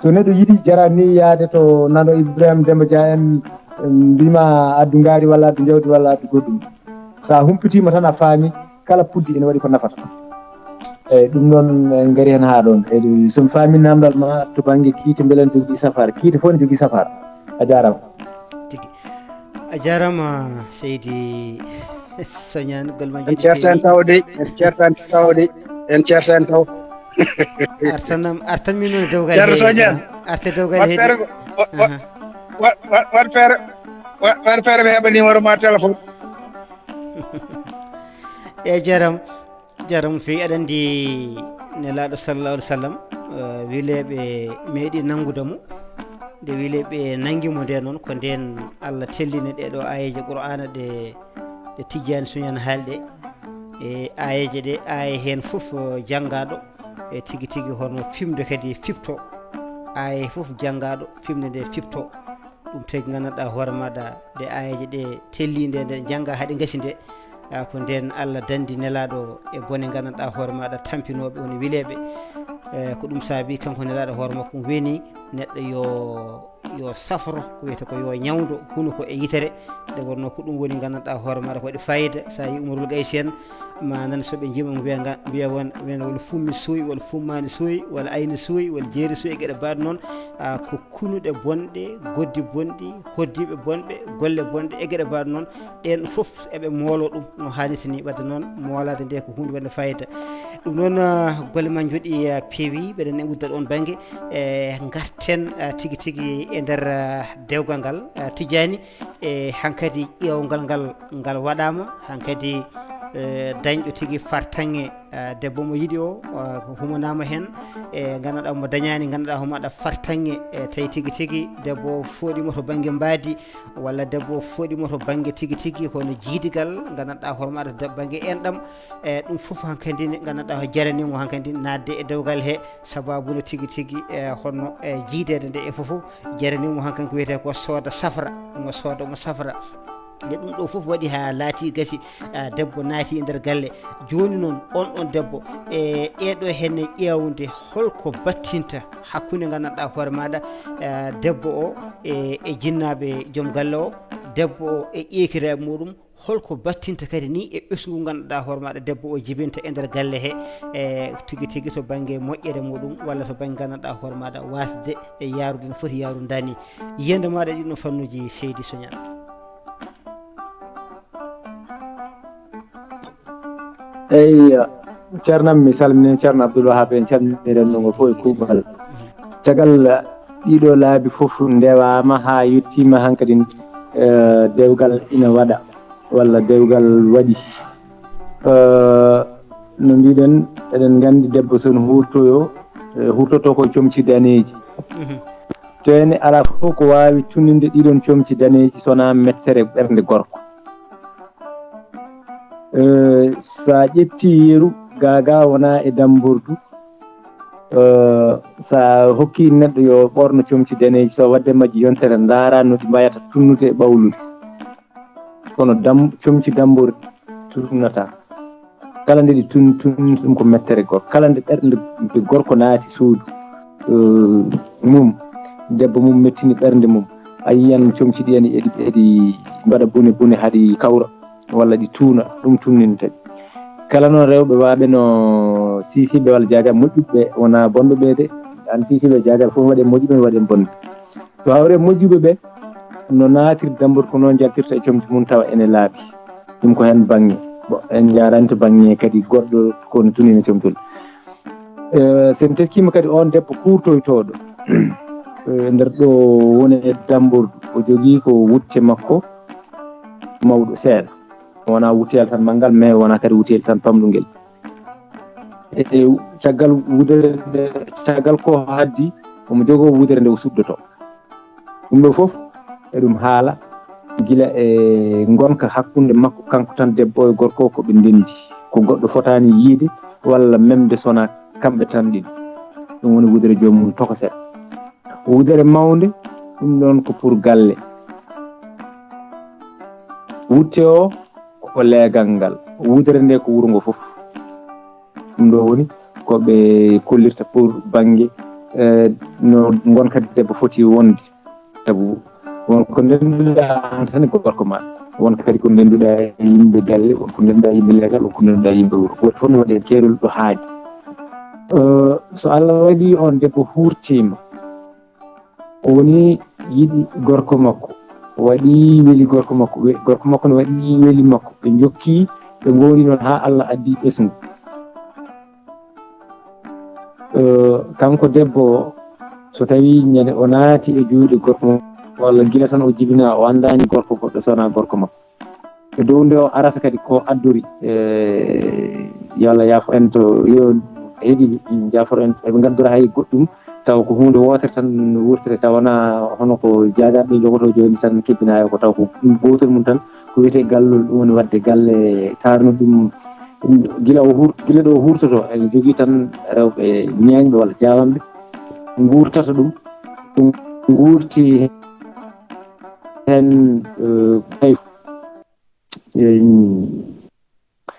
so neɗɗo yiɗi jarani yaade to nano Ibrahima Demba Dia en, mbima addu ngaari walla addu jawdi walla addu goɗɗum. So a humpitiima tan a faami, kala puddi ene waɗi ko nafata. Eyyi, ɗum noon en ngari heen haa ɗoon. Eyyi, so mi faami namdal ma to bannge kiite, mbele ene jogii safaara. Kiite fof ene jogii safaara. A jaaraama. Tigi. A jaaraama, seydi Soñaan, golle ma. En ceertaani taw de, en ceertaani taw de, en ceertaani taw. Artanam, artan min noon dewgal. Ceerno he-, Soñaan. Arte dewgal waɗ he-, feere, wa-, wa-, aha. Waɗ, waɗ, waɗ feere, waɗ, waɗ feere ɓe heɓa numéro ma téléphone. E jaram, jaram fi aɗa anndi Nelaaɗo sallallahu alaihi wasallam, wileeɓe meeɗi nanngude mo. Nde wileeɓe nanngi mo nde noon, ko ndeen Allah tellini ɗee ɗo aayeeje Qur'aana ɗe, ɗe Tijjaani Suñaan haali ɗe. E aayeeje ɗe, aaya heen fof, janngaaɗo e tigi tigi hono fimde kadi fipto. Aaya fof janngaaɗo fimde nde fipto. Ɗum tagi nganndanɗaa hoore maaɗa nde aayeeje ɗe telli nde, nde jannga haa ɗe ngasi nde. A, ko ndeen Allah dandi Nelaaɗo e bone nganndanɗaa hoore maaɗa tampinooɓe woni wileeɓe. E, ko ɗum saabi kanko Nelaaɗo hoore makko weeni neɗɗo yo, yo safro, ko wiyata ko yo ñawdo hunuko e yitere. Nde wonnoo ko ɗum woni nganndanɗaa hoore maaɗa ko waɗi fayida. So a yi Umarul Gaysi en, ma nan so ɓe njiima mbiya nga-, mbiya won, wiyana won fummi sooyi, won fummaani sooyi, won ayni sooyi, won jeeri sooyi e geɗe baaɗe noon. A, ko kunuɗe bonɗe, goddi bonɗi, hoddiiɓe bonɓe, golle bonɗe e geɗe baaɗe noon. Ɗeen fof eɓe moolo ɗum no haanirta ni. Wadde noon, moolaade nde ko huunde wonde fayida. Ɗum noon, a, golle ma njooɗi, a, peewi, mbeɗen e udda ɗoon bannge. E, ngarten, a, tigi tigi e nder, a, dewgal ngal, a, Tijjaani. E, hankadi ƴeewgal ngal, ngal waɗaama, hankadi, e, dañɗo tigi fartaŋŋe, e, debbo mo yiɗi o, e, ko humanaama heen, e, nganndanɗaa mo dañaani, nganndanɗaa homaɗa fartaŋŋe, e, tawi tigi tigi debbo o fooɗi mo to bannge mbaadi, walla debbo o fooɗi mo to bannge tigi tigi hono jiidigal, nganndanɗaa homaɗa to bannge enɗam, e, ɗum fof hankadi ne, nganndanɗaa ko jarani mo hankadi naatde e dewgal he, sababu no tigi tigi, e, hono, e, jiideede nde e fof, jarani mo hankadi ko wiyetee ko sooda safra, mo sooda mo safra. Nde ɗum ɗo fof waɗi haa laati gasi, a, debbo naati e nder galle. Jooni noon, on ɗon debbo, e, ɗee ɗo henne ƴeewde holko battinta hakkunde nganndanɗaa hoore maaɗa, e, debbo o e, e jinnaaɓe joom galle o, debbo o e ƴeekiraaɓe muɗum, holko battinta kadi ni e ɓesngu nganndanɗaa hoore maaɗa debbo o jibinta e nder galle he, e, tigi tigi to bannge moƴƴere muɗum walla to bannge nganndanɗaa hoore maaɗa waasde e yaarude no foti yaarude ni. Yiyannde maaɗa e ɗiɗo fannuuji, seydi Soñaan. Eyyo, Ceerno am, mi salmini Ceerno Abdoul Wahab, en calmini renndo ngo fof e kuuɓal. Caggal ɗiɗo laabi fof ndewaama haa yettiima hankadi, eh, dewgal ina waɗa walla dewgal waɗi. Eh, no mbiɗen, eɗen nganndi debbo so no huurtoyoo, eh, huurtotoo ko e comci daneeji. Teene alaa fof ko waawi tunninde ɗiɗon comci daneeji so wonaa mettere ɓernde gorko. Eh, so a ƴetti yeru, gaagaa wonaa e dammbordu. Eh, so a hokki neɗɗo yo ɓoorno comci daneeji, so waɗde majji yontere, ndaara no ɗi mbayata tunnude e ɓawlude. Kono dam-, comci dammbordi tunnataa. Kala nde ɗi tun-, tunni, ɗum ko mettere gorko. Kala nde ɓernde gorko naati suudu, eh, mum, debbo mum mettini ɓernde mum, a yiyan comci ɗi ene eɗi, eɗi mbaɗa bune bune, haɗi kawra walla ɗi tuuna, ɗum tunninta ɗi. Kala noon rewɓe waaɓe no siisiiɓe walla jaajaaɓe moƴƴuɓe, wonaa bonɓe ɓe de, aan siisiiɓe e jaajaaɓe fof waɗe moƴƴuɓe, waɗe bonɓe. So hawre moƴƴuɓe ɓe no naatirta dammbordi ko noon njaltirta e comci mum tawa ene laaɓi. Ɗum ko heen bannge. Bon, en njaaraani to bannge kadi goɗɗo ko no tunina comtol. Eh, so en teskiima kadi oon debbo kuurtoytooɗo, eh, nder ɗo woni e dammbordu, o jogii ko wutte makko mawɗo seeɗa. Wonaa wutteyel tan manngal, mais wonaa kadi wutteyel tan pamɗungel. E caggal wudere nde, caggal ko haddi, omo jogoo wudere nde o suddotoo. Ɗum ɗo fof eɗum haala gila e ngonka hakkunde makko kanko tan debbo e gorko ko ɓe ndenndi. Ko goɗɗo fotaani yiide walla memde so wonaa kamɓe tan ɗiɗo. Ɗum woni wudere joomum tokosere. Wudere mawnde, ɗum ɗoon ko pour galle. Wutte o ko leegal ngal. Wudere nde ko wuro ngo fof. Ɗum ɗo woni ko ɓe kollirta pour bannge, eh, no ngonka debbo foti wonde. Sabu won ko ndennduɗaa aan tan e gorko ma. Won kadi ko ndennduɗaa e yimɓe galle, won ko ndennduɗaa e yimɓe leegal, won ko ndennduɗaa e yimɓe wuro. Gooto fof no waɗi e keerol ɗo haaɗi. Eh, so Allah waɗi oon debbo huurtiima, o woni yiɗi gorko makko, waɗi weli gorko makko, we-, gorko makko ne waɗi weli makko. Ɓe njokki, ɓe ngoodi noon haa Allah addi ɓesngu. Eh, kanko debbo o, so tawii ñande o naati e juuɗe gorko makko, walla gila tan o jibinaa, o anndaani gorko goɗɗo so wonaa gorko makko. E dow nde o arata kadi ko addori, e, yo Allah yaafo en to, yo heɗi jaforo en, eɓe ngaddora hay goɗɗum, taw ko hunde wootere tan wurtere, taw wona hono ko jaadaɓe jogoto jooni tan kebbinayo ko, taw ko ɗum gootol mum tan, ko wiyetee gallol, ɗum woni waɗde galle taarno ɗum, ɗum gila o hur-, gila ɗo o hurtoto, ene jogii tan rewɓe ñeeñɓe walla jaawanɓe nguurtata ɗum, ɗum nguurti heen, eh, tawi, eh,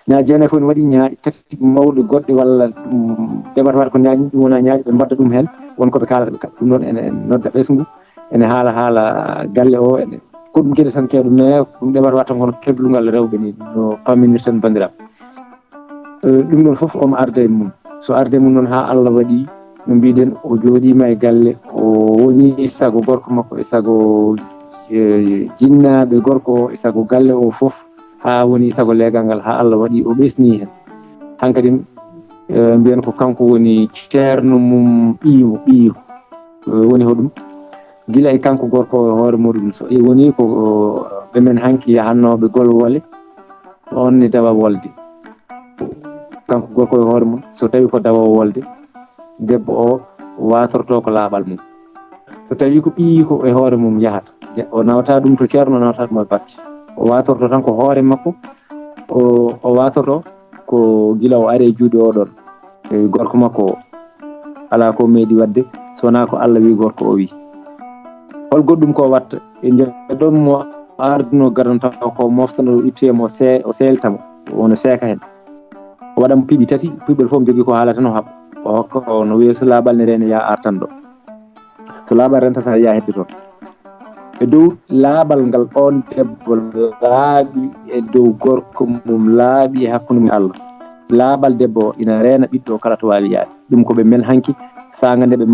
ñaaji jeenayi fof ne waɗi ñaaji tati mawɗi goɗɗi walla, mm, département ko ñaaji ɗum wona ñaaji ɓe mbadda ɗum heen, won ko ɓe kaalata ɓe kaɓa. Ɗum noon ene nodda ɓesngu, ene haala haala galle o, ene ko ɗum geɗe tan kewɗe, mais ɗum ɗeɓata watta hono keblungal rewɓe ni, no pamminirten banndiraaɓe. Eh, ɗum ɗon fof omo arda e mum. So arde mum noon haa Allah waɗi, no mbiɗen, o jooɗiima e galle, o woni sago gorko makko, e sago, eh, jinnaaɓe gorko o, e sago galle o fof, haa woni sago leegal ngal, haa Allah waɗi o ɓesni heen. Hankadi, eh, mbiyen ko kanko woni ceerno mum ɓiyiimo, ɓiyiiko. Eh, woni hoɗum? Gila e kanko gorko o e hoore muɗum, so e woni ko, o, ɓe men hanki yahannooɓe golwole, on ne dawa wolde. Kanko gorko e hoore mum, so tawi ko dawa wolde, debbo o watorto ko laaɓal mum. So tawi ko ɓiyi ko e hoore mum yahata, o nawata ɗum to ceerno, o nawata ɗum e batte. O watorto tan ko hoore makko, o, o watorto ko gila o ari e juuɗe o ɗon. E gorko makko o, alaa ko meeɗi waɗde, so wonaa ko Allah wi gorko o wi. Hol goɗɗum ko watta? E nder ɗon mo ardunoo gadano taw ko moftano o ittoyee mo, o see-, o seelta mo, wano seeka heen. O waɗa mo piɓi tati, piɓɓel fof mo jogii ko haalata no haɓa. O hokka o no weesu laaɓal ne reene yaa artan ɗo. So laaɓal rentata yaa hedde toon. E dow laaɓal ngal, oon debbo laaɓi e dow gorko mum, laaɓi e hakkunde mum e Allah. Laaɓal debbo o ina reena ɓiɗɗo o kala to waawi yaade. Ɗum ko ɓe men hanki, saanga nde ɓe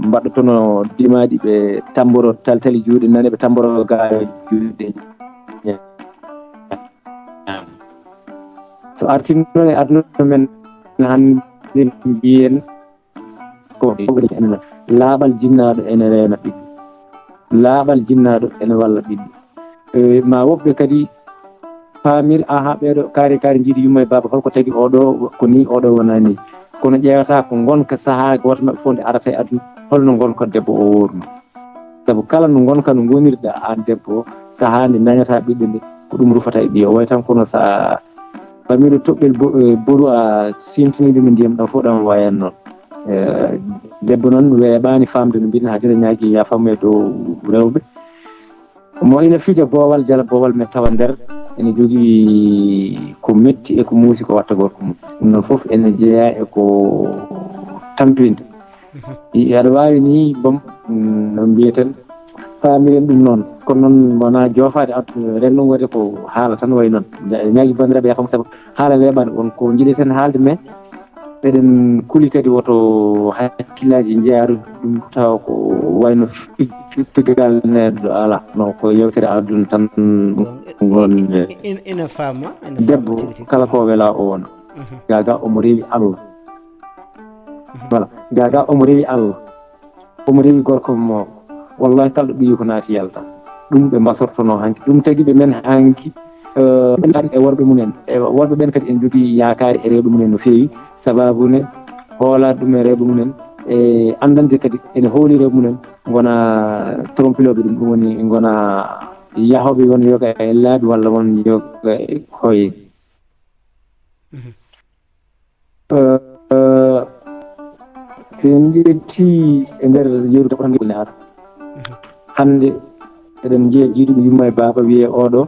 mbaɗotono dimaaɗi, ɓe tammboro taltali juuɗe nane, ɓe tammboro gaawe juuɗe ñaamo. So artii noon e aduna men hannde, mbiyen ko laaɓal jinnaaɗo ene reena ɓiɗɗo. Laaɓal jinnaaɗo ene walla ɓiɗɗo. E, ma woɓɓe kadi paamir, aha, ɓeeɗo kaari kaari njiidi yumma e baaba, holko tagi oɗo ko ni, oɗo wona ni. Kono ƴeewata ko ngonka sahaa gooto maɓɓe fof nde arata e aduna, holno ngonka debbo o worno. Sabu kala no ngonka no ngonirɗa aan debbo o, sahaa nde dañata ɓiɗɗo nde, ko ɗum rufata e ɓiya. O way tan kono sa ɓamiiɗo toɓɓel bo-, eh, boru a simtini ɗum e ndiyam ɗam fof ɗam wayan noon. Eh, debbo noon weeɓaani faamde no mbiɗen haa joni ñaagi yaafam e dow rewɓe. Mo ina fija boowal, jala boowal, mais tawa nder ene jogii ko metti e ko muusi ko watta gorko mum. Ɗum noon fof ene jeyaa e ko tampinde. I-, aɗa waawi ni, bon, mm, no mbiyeten, faamiren ɗum noon. Kono noon wonaa joofaade ad-, rendo waɗi ko haala tan wayi noon. Ña-, ñaagi banndiraaɓe yaafam sabu haala weeɓaani, won ko njiɗeten haalde, mais eɗen kuli kadi woto hakkillaaji njaaru ɗum tawa ko wayno fi-, fi-, figal neɗɗo ala. No ko yewtere aduna tan ngonde. Ina, ina faama, ina faama. Debbo tigi tigi. Kala ko wela o wona. Mhm. Gaga omo rewi Allah. Mhm. Voilà. Gaga omo rewi Allah. Omo rewi gorko mo. Wallahi, kala ɗo ɓiyi ko naati yalta. Ɗum ɓe mbasortono hanki. Ɗum tagi ɓe men hanki, eh, e worɓe mumen. E worɓe ɓen kadi en jogii yaakaari e rewɓe mumen no feewi. Sababu ne hoolaade ɗum e rewɓe mumen. E anndande kadi ene hooli rewɓe mumen. Ngona trompilooɓe ɗum. Ɗum woni ngona yahooɓe won yoga e laabi walla won yoga e koye. Mhm. Eh, eh, so en ƴetti e nder yeru ko tan ne ara. Mhm. Hannde eɗen njiya jiiduɓe yumma e baaba wiyee oɗo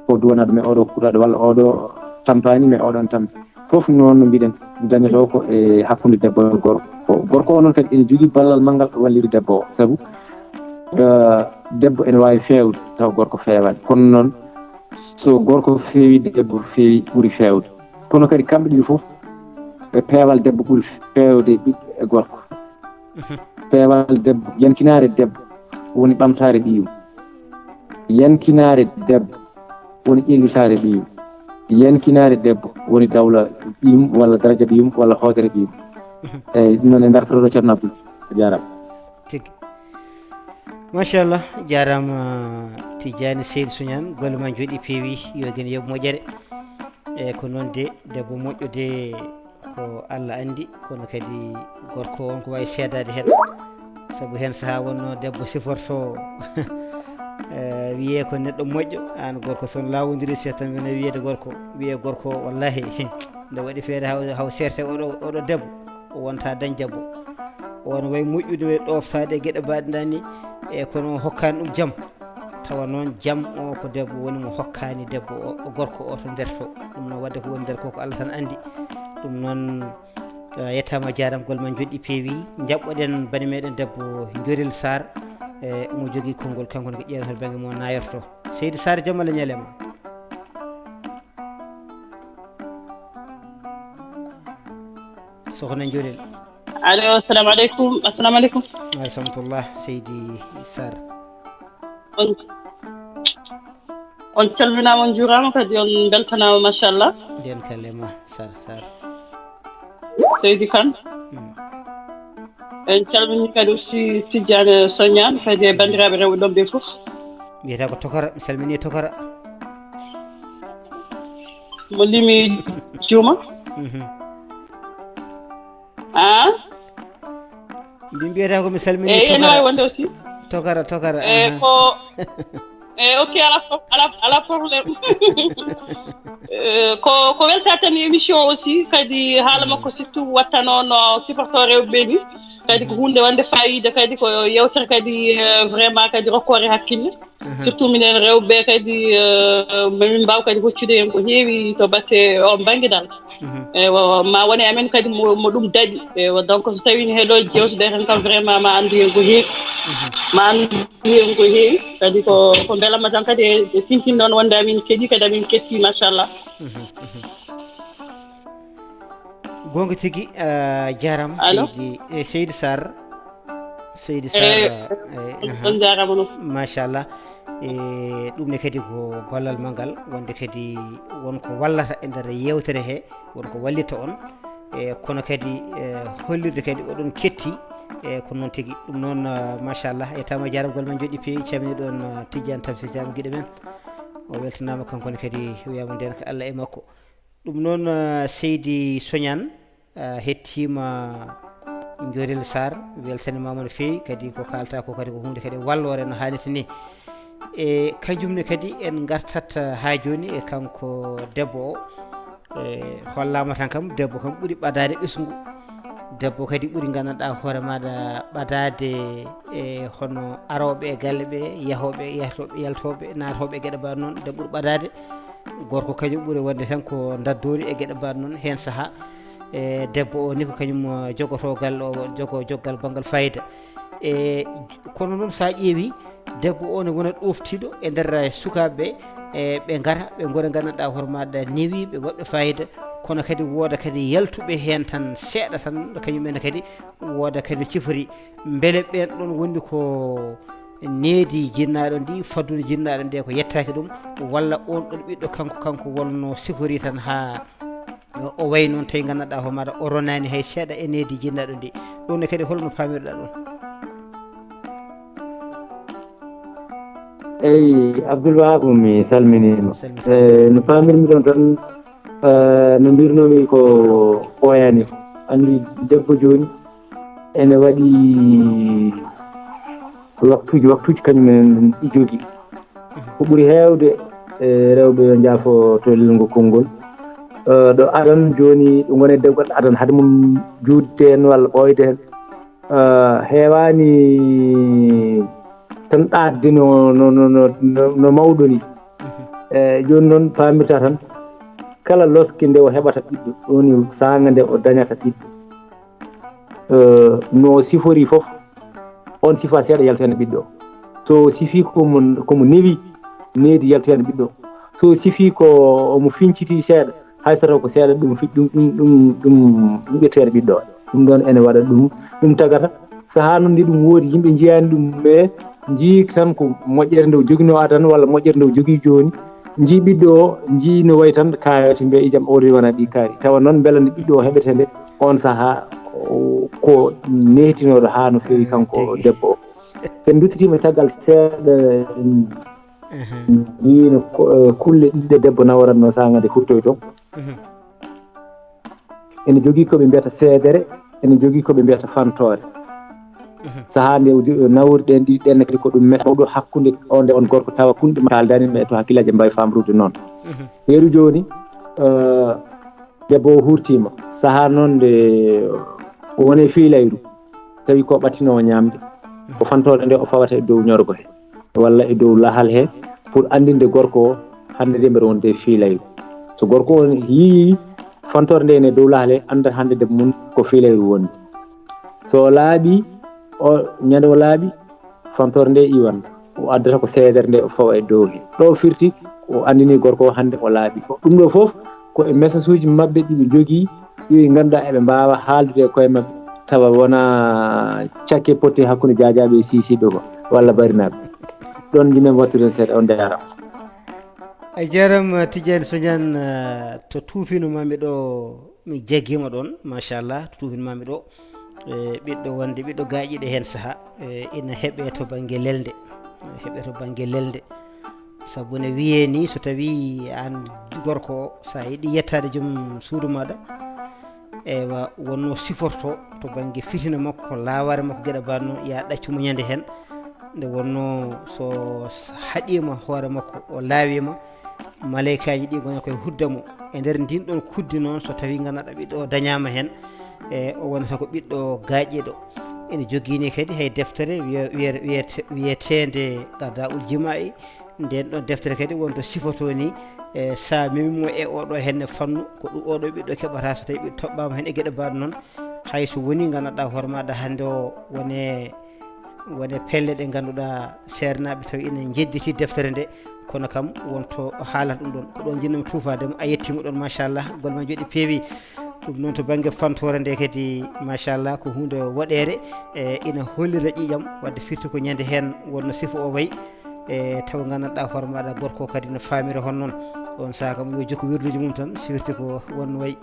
ko duwanaɗo, mais oɗo kuɗaɗo walla oɗo tampaani, mais oɗon tampi. Fof noon no mbiɗen dañoto ko e hakkunde debbo e gorko. Gorko o noon kadi ene jogii ballal manngal wallirde debbo o. Sabu, eh, debbo ene waawi feewde taw gorko feewaani. Kono noon so gorko feewi, debbo feewi ɓuri feewde. Kono kadi kamɓe ɗiɗi fof, ɓe peewal debbo ɓuri feewde ɓiɗɗo e gorko. Mhm. Peewal debbo, yankinaare debbo woni ɓamtaare ɓiyum. Yankinaare debbo woni ƴellitaare ɓiyum. Yankinaare debbo woni dawla ɓiyum walla daraja ɓiyum walla hoodere ɓiyum. Mhm. Eyyi, ɗum noon e ndartoroɗo Ceerno Abdul. A jaaraama. Tigi. Machallah, jarama Tijjani Seydi Soñan, golle ma jooɗi peewi, yo gene yoɓ moƴƴere. E ko noon de, debbo moƴƴo de, ko Allah anndi, kono kadi gorko on ko wawi seedade hen. Sabu hen saaha wonno debbo siforto, e, wiye ko neɗɗo moƴƴo, an gorko son lawodiri se tan wona wiyede gorko, wiye gorko wallahi, nde waɗi feere haw, haw serte oɗo, oɗo debbo, o wonta dañ debbo. O wona way moƴƴude, way ɗoftade e geɗe baɗe dani, e kono hokkani ɗum jam. Tawa noon jam o ko debbo woni mo hokkani debbo o, o gorko o to nder to. Ɗum noon wadde ko woni nder ko, ko Allah tan anndi. Ɗum noon, eh, yettama, jarama, golle ma joɗɗi peewi. Jaɓɓoɗen bani meɗen debbo Jorel Sarr, e mo jogui konngol, kanko ne ko ƴeewata banggue mo nayorto. Seydi Sarr, jamma Allah ñalema. Sokhna Jorel. Allo, assalamu aleykum. Assalamu aleykum. Wa rahmatullah, Seydi Sarr. On, on calminama, on juurama, kadi on beltanama, machallah. Nden kalema, Sarr, Sarr. Seydi Kane. Mm. En calmini kadi aussi Tijjane Soñan, kadi e bandiraɓe rewɓe ɗon ɓe fof. Mbiyata ko Tokara, mi salmini Tokara. Mo limi juuma. Mhm. Ah? Mbi mbiyata ko mi salmini. Eyi, ene wawi wonde aussi. Tokara, Tokara, e aha. Ko, e, ok, ala pro-, ala, ala problème. E, ko, ko welta tan émission aussi, kadi haala makko surtout wattano no supporto rewɓe ni. Kadi ko hunde wonde fayida, kadi ko yewtere kadi, e, vraiment kadi rokkore hakkille. Aha. Surtout minen rewɓe kadi, eh, mamin mbaw kadi hoccude hen ko heewi to batte on banggue dal. Mhm. Eywa, ma wone amen kadi mo, mo ɗum daɗi. Eywa, donc so tawi ne heɗo jewtude hen kam, vraiment ma andu hen ko heewi. Mhm. Ma andu hen ko heewi. Kadi ko, ko belamma tan kadi e, e tinkin noon wonde amin keɗi kadi amin ketti, machallah. Mhm, mhm. Gonga tigi, a jarama. Allo? Seydi, e Seydi Sarr. Seydi Sarr, eh, eh, on, aha. On jarama noon. Machallah. E ɗum ne kadi ko gollal ma ngal, wonde kadi won ko wallata e nder yewtere he, won ko wallitta on. E kono kadi, e hollirde kadi oɗon ketti, e ko noon tigi. Ɗum noon, ah, machallah, e tama jarama, golle ma joɗɗi peewi, calmini ɗon, ah, Tijjani Tamsir Thiam, giɗo men. O weltanama kanko ne kadi, wiyama nden ko Allah e makko. Ɗum noon, ah, Seydi Soñan, ah, hettima Jorel Sarr, weltanimama no feewi, kadi ko kalta ko kadi ko hunde kadi wallore no hannirta ni. E kanjum ne kadi en gartat, ah, ha joni e kanko debbo o. E hollama tan kam, debbo kam ɓuuri ɓadade ɓesngu. Debbo kadi ɓuuri gandanɗa hoore maɗa ɓadade e hono aroɓe e galle ɓe, yahoɓe, yaltoɓe, yaltoɓe, naatoɓe e gueɗe mbaɗe noon, debbo ɓuuri ɓadade. Gorko kañum ɓuri wonde tan ko daddori e geɗe mbaɗe noon. Heen sahaa, e debbo o ni ko kañum, eh, jogoto galle o, jogo joggal banngal fayida. E kono noon, so a ƴeewi, debbo o ne wona ɗoftiiɗo e nder sukaaɓe ɓe, e ɓe ngara, ɓe ngona, nganndanɗaa hoore maɗa newiiɓe, waɗɓe fayida, kono kadi wooda kadi yaltuɓe heen tan seeɗa tan, kañum en kadi wooda kadi no cifori. Mbele ɓeen ɗoon wonde ko needi jinnaaɗo ndi, faddude jinnaaɗo nde ko yettaaki ɗum, walla oon ɗoon ɓiɗɗo kanko, kanko wonno sifori tan haa o wayi noon, tawi nganndanɗaa hoore maɗa o ronaani hay seeɗa e needi jinnaaɗo ndi? Ɗum ne kadi, holno paamirɗaa ɗum? Eyi, Abdoul Wahab, mi salminiima. Salmini. Eh, no paamirmi ɗon tan, eh, no mbirnomi ko ɓooyaani ko. Anndi debbo jooni ene waɗi waktuuji, waktuuji kañum en ɗi jogii. Ko ɓuri heewde e rewɓe, yo njaafo to lelngo konngol, eh, ɗo adan jooni, ɗo ngoni e dewgal adan, hade mum juutde heen walla ɓooyde heen, eh, heewaani tan ɗaatde no, no, no, no, no, no mawɗo ni. Eh, jooni noon paamirta tan, kala loske nde o heɓata ɓiɗɗo, ɗo woni saanga nde o dañata ɓiɗɗo. Eh, no sifori fof, on sifa seeɗa yalta heen e ɓiɗɗo o. So sifi ko mo, ko mo newi, needi yalta heen e ɓiɗɗo o. So sifi ko omo finciti seeɗa, hay so taw ko seeɗa, ɗum fi-, ɗum, ɗum, ɗum, ɗum, ɗum ƴetta heen e ɓiɗɗo o. Ɗum ɗoon ene waɗa ɗum, ɗum tagata. Sahaa noon nde ɗum woodi, yimɓe njiyaani ɗum, mais njii tan ko moƴƴere nde o joginoo adan walla moƴƴere nde o jogii jooni. Njii ɓiɗɗo o, njii no wayi tan kaayoti mbiya ijam o de wona ɗi kaari. Tawa noon mbela nde ɓiɗɗo o heɓete nde, on sahaa o, ko neetinooɗo haa no feewi kanko debbo o. En nduttitiima caggal seeɗa, en Ehe. Mbiyino ko- eh, kulle ɗiɗi ɗe debbo nawaratno saanga nde huttoy toon. Mhm. Ene jogii ko ɓe mbiyata seedere, ene jogii ko ɓe mbiyata fantoore. Mhm. Sahaa nde o jo- nawori ɗeen ɗiɗi ɗeen kadi ko ɗum mesa mawɗo hakkunde o nde on gorko tawa kunɗe ma kaldani ma e to hakkillaaji mbaawi famrude noon. Mhm. Yeru jooni eh, debbo o hurtiima sahaa noon nde o woni e fiilayru tawi ko ɓattinoowo ñaamde ko fantoore nde o fawata e dow ñorgo he walla e dow lahal he pour anndinde gorko o hannde de mbeɗa wonde e fiilayru. So gorko o yii fantoore nde ene dow lahal he anndat hannde debbo mum ko fiilayru wonde. So o laaɓi o ñande o laaɓi fantoore nde iwan o addata ko seedere nde o fawa e dow he ɗo firti o anndini gorko o hannde o laaɓi. Ɗum ɗo fof ko e message uji maɓɓe ɗi ɓe jogii ɗi ɓe ngannduɗaa eɓe mbaawa haaldude e koye maɓɓe tawa wona cakke potte hakkunde jaajaaɓe e siisiiɓe ko walla barinaaɓe. Ɗoon njiɗmi wattude seeɗa, on njaaraama. A jarama Tidiane Soñan, eh, to tuufino mami ɗo mi jaggima ɗon, machallah, to tuufino mami ɗo. E ɓiɗɗo wonde ɓiɗɗo gaaƴiɗo heen saha, e ina heɓe to bannge lelde, heɓe to bannge lelde. Sabu ne wiyee ni so tawi aan gorko o, so a yiɗi yettaade joom suudu maaɗa, eywa, wonno siforto to bannge fitina makko, laawaare makko, geɗe mbaɗ noon, ya ɗaccu mo ñande heen. Nde wonno so haɗiima hoore makko, o laawiima, maleykaaji ɗi ngona koye hudda mo. E nder ndin ɗon kuddi noon, so tawi ngannduɗaa ɓiɗɗo o dañaama heen, e o wonata ko ɓiɗɗo gaaƴiɗo. Ene jogii ni kadi hay deftere wiye- wiye- wiyete- wiyeteende Qadaa'ul Jimaa'i. Nden ɗon deftere kadi wonto sifoto ni, e sa memi mo e oɗo henne fannu, ko ɗum oɗo ɓiɗɗo keɓata so tawi ɓiɗɗo toɓɓaama heen e geɗe mbaɗ noon. Hay so woni ngannduɗaa hoore maaɗa hannde o wone wone pelle ɗe ngannduɗaa seernaaɓe tawi ina njedditi deftere nde, kono kam wonto haalata ɗum ɗon. Ko ɗon njinnoomi tuufaade mo, a yettiima ɗon, machallah, golle ma njoɗi peewi. Ɗum noon to bannge fantoore nde kadi, machallah, ko huunde woɗeere, e ina hollira ƴiƴam, wadde firti ko ñande heen wonno sifo o wayi, e taw nganndanɗaa hoore maaɗa gorko o kadi no faamira hono noon. On saha kam yo jokku wirduuji mum tan, so wirti ko won no wayi.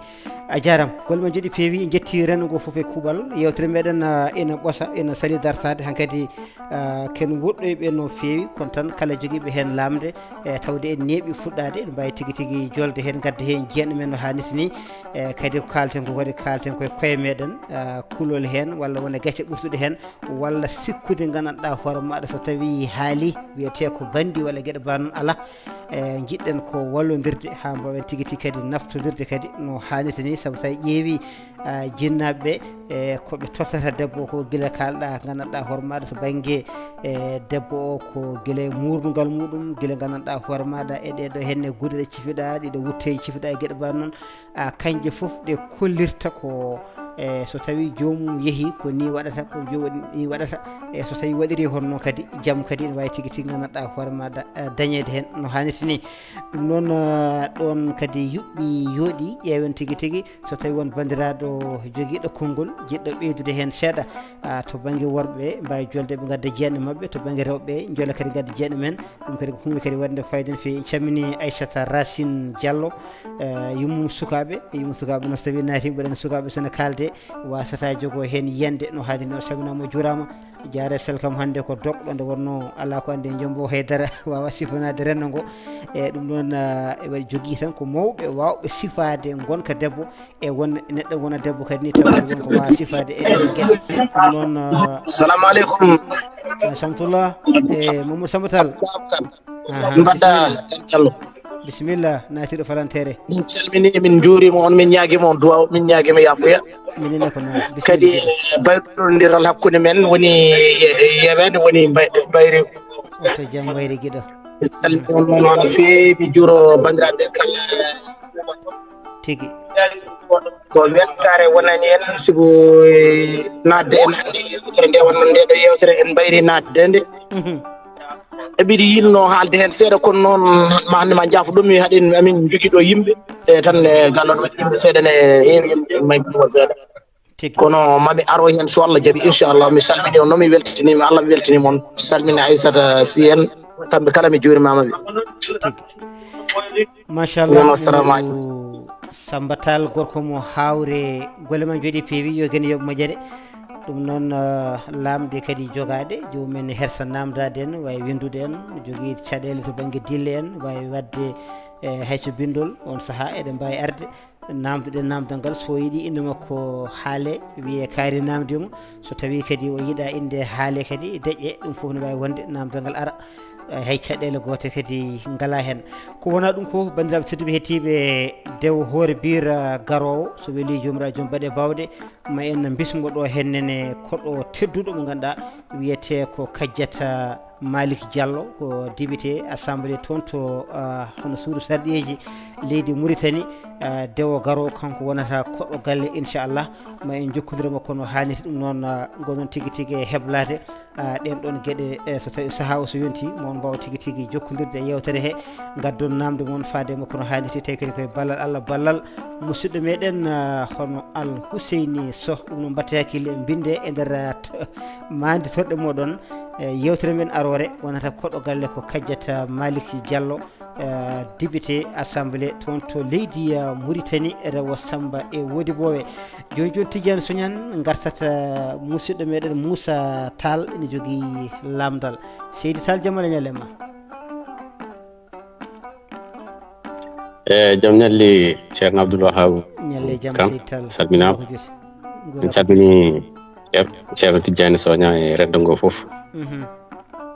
A jaaraama, golle ma njoɗi peewi, en njetti renndo ngo fof e kuuɓal. Yeewtere meɗen, ah, ina ɓosa, ina sali dartaade hankadi. Ah, ken woɗɗoyɓe no feewi, kono tan kala jogiiɓe heen lamnde, e tawde en neeɓi fuɗɗaade, en mbaawi tigi tigi jolde heen, ngadda heen jiyanɗe men no haanirta ni. E kadi ko kaalten ko kadi kaalten koye koye meɗen, ah, kulol heen walla wona gacce ɓurtuɗe heen, walla sikkude nganndanɗaa hoore maaɗa so tawi haali wiyetee ko banndi walla geɗe mbaɗ noon alaa. E njiɗɗen ko wallondirde haa mbaawen tigi tigi kadi naftondirde kadi no haanirta ni, sabu so tawi ƴeewi, ah, jinnaaɓe ɓe, e ko ɓe tottata debbo ko gila kaalɗa nganndanɗaa hoore maaɗa to bannge, e debbo o ko gila e muurdungal muɗum, gila nganndanɗaa hoore maaɗa e ɗee ɗo henne guuɗe ɗe cifiɗa, ɗiɗo wutteeji cifiɗa e geɗe mbaɗ noon. Ah, kanje fof ɗe kollirta ko, e so tawi joomum yehi ko ni waɗata, ko joomum ni waɗata. E so tawi waɗiri hono noon kadi, jam kadi ene waawi tigi tigi nganndanɗaa hoore maaɗa, eh, dañeede heen no haanirta ni. Ɗum noon, ah, ɗoon kadi yuɓɓi yooɗi, ƴeewen tigi tigi so tawi won banndiraaɗo jogiiɗo konngol, jiɗɗo ɓeydude heen seeɗa, ah, to bannge worɓe, mbaawi jolde ɓe ngadda jiyanɗe maɓɓe, to bannge rewɓe, njola kadi ngadda jiyanɗe men. Ɗum kadi ko huunde kadi waɗnde fayida no feewi. En calmini Aissata Racine Diallo, eh, yummum sukaaɓe, yummum sukaaɓe no so tawi naati mbaɗen sukaaɓe so ne kaalde, wasata jogo heen yiyande no haanirta ni. O salminaama, o juuraama. Jaare sel kam hannde ko doqɗo, nde wonno alaa ko anndi e Jombo Haydara waawa sifanaade renndo ngo. E ɗum noon, ah, e waɗi jogii tan ko mawɓe waawɓe sifaade ngonka debbo, e won neɗɗo wona debbo kadi ni tawa won ko waawa sifaade e ɗen geɗe. Ɗum noon, ah, Salamu aleykum. Wa rahmatullah. E Mamadou Samba Tall. Aha, Mbaɗɗa bisimilla. Kan Diallo. Bisimilla, naatiiɗo falanteere. Min calmini, min njuurima on, min ñaagima on duwaw, min ñaagima yafuya. Minenne ko noon. Kadi Bisimilla. Bayrondiral hakkunde men woni ye- yeweede, woni mbay- mbayri. Oto jam wayri giɗo. Mi salmini on noon no feewi, mi juuro banndiraaɓe kala. Tigi. Ko weltaare wonani en, sibu, eh, naatde en hannde yewtere nde wonno nde ɗo yewtere en mbayri naatde nde. Mhm. E mbiɗi yiɗno haalde heen seeɗa, kono noon ma hannde ma jaafo ɗum, mi haɗin amin njogii ɗo yimɓe. E tan e gallo ɗo waɗi yimɓe seeɗa, ne heewi yimɓe, may ɗum seeɗa. Tigi. Kono mami aro heen so Allah jaɓi, inchallah. Mi salmini on noon, mi weltiniima, Allah mi weltiniima on. Mi salmini Aissata Sy en, kamɓe kala mi juurimaama ɓe. Machallah. Noon, assalamu aleykum. Samba Tall, gorko mo Hawre, golle ma njoɗi peewi, yo gene yoɓ moƴƴere. Ɗum noon, ah, laamde kadi jogaade, joomum en hersa naamndaade en, waawi winndude en, jogii caɗeele to bannge dille en, waawi waɗde, eh, hay so binndol, oon sahaa eɗen mbaawi arde, naamnduɗen naamndal ngal, so o yiɗi innde makko haale, wiyee kaari naamnde mo, so tawii kadi o yiɗaa innde haale kadi deƴƴe, ɗum fof ne waawi wonde, naamndal ngal ara, eh, hay caɗeele goote kadi ngalaa heen. Ko wonaa ɗum ko, banndiraaɓe tedduɓe heɗtiiɓe, dewo hoore biir, ah, garoowo, so welii Joomiraaɗo Joom baɗe baawɗe, ma en mbismo ɗo heen nene koɗo tedduɗo mo ngannduɗaa wiyetee ko Kajjata Malick Diallo, ko député assemblée toon to, ah, hono suudu sarɗiyeeji leydi Mauritanie, ah, dewo garoowo kanko wonata koɗo galle inchallah, ma en njokkondir e makko no haanirta ɗum noon, ah, ngonɗon tigi tigi e heblaade, ah, ɗeen ɗoon geɗe, eh, so tawii sahaa o so yontii, ma on mbaaw tigi tigi jokkondirde e yeewtere he, ngaddon naamnde mon faade e makko no haanirta, tawi kadi koye ballal Allah, ballal musidɗo meɗen, ah, hono Al Huseyni Soh, ɗum noon mbatte hakkille, mbinde e nder, ah, t-, maanditorɗe moɗon, eh, yeewtere men aroore wonata koɗo galle ko Kajjata Malick Diallo, eh, député assemblée toon to leydi, eh, Mauritanie, rewo Samba e Wodiboowe. Jooni jooni Tidiane Sognane ngartata musidɗo meɗen Moussa Tall ene jogii laamndal. Seydi Tall, jam Allah ñalle ma. E jam ñalli Ceerno Abdoul Wahab. Ñalle jam, Seydi Tall. Salminaama. En calmini Ceer-, Ceerno Tijjani Soña e renndo ngo fof. Mhm.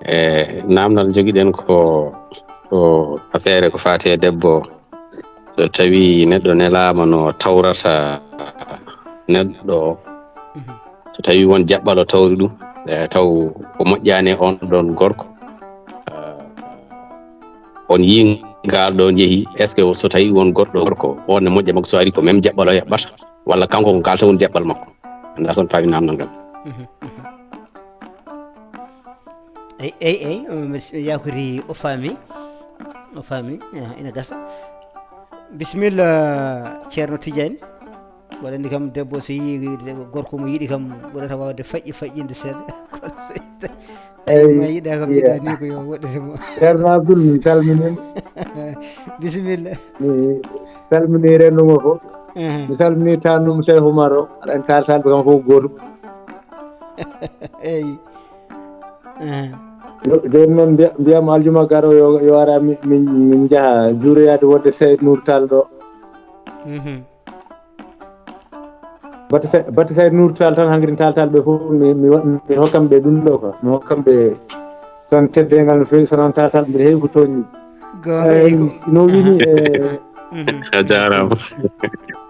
E naamnal jogiɗen ko, ko affaire ko faati e debbo. So tawi neɗɗo nelaama no tawrata neɗɗo o. Mhm. So tawi won jaɓɓal o tawri ɗum, e taw ko moƴƴaani e on ɗon gorko. Ah, on yii ngal ɗon yehi, est-ce que so tawi won goɗɗo gorko, on ne moƴƴa makko so ari ko même jaɓɓal o yaɓɓata? Walla kanko ko ngal tan woni jaɓɓal makko? Anndaa so on paami naamnal ngal. Mhm, mhm. Ey, ey, ey, um, mi yaakori o faami. O faami, ah, ina gasa. Bisimilla, Ceerno Tijani. Mboɗo anndi kam debbo so yii gorko mo yiɗi kam, ɓurata waawde faƴƴi faƴƴinde seeɗa. Kono so tawi ma yiɗa kam, yiɗa ni ko yo woɗɗete mo. Ceerno Abdoul, mi salminiima. Bisimilla. Mi salmini renndo ngo fof. Mhm. Mi salmini taanum Cheikh Oumar o. Aɗa anndi taal taalɓe kam fof ko gootum. Eyi. Mhm. Jo-, jooni noon mbiya-, mbiyam aljuma garo yo, yo ara mi-, min, min njaha juuroyaade wonde Seydi Nour Tall ɗo. Mhm. Batte Say-, batte Sayd Nour Tall tan, hankadi Tall Tall ɓe fof, mi, mi wa-, mi hokkam ɓe ɗum ɗo quoi. Mi hokkam ɓe tan teddeengal no feewi, so noon Tall Tall mbiɗa heewi ko tooñmi. Goonga. Eyi, no wini, e, mhm. A jaaraama.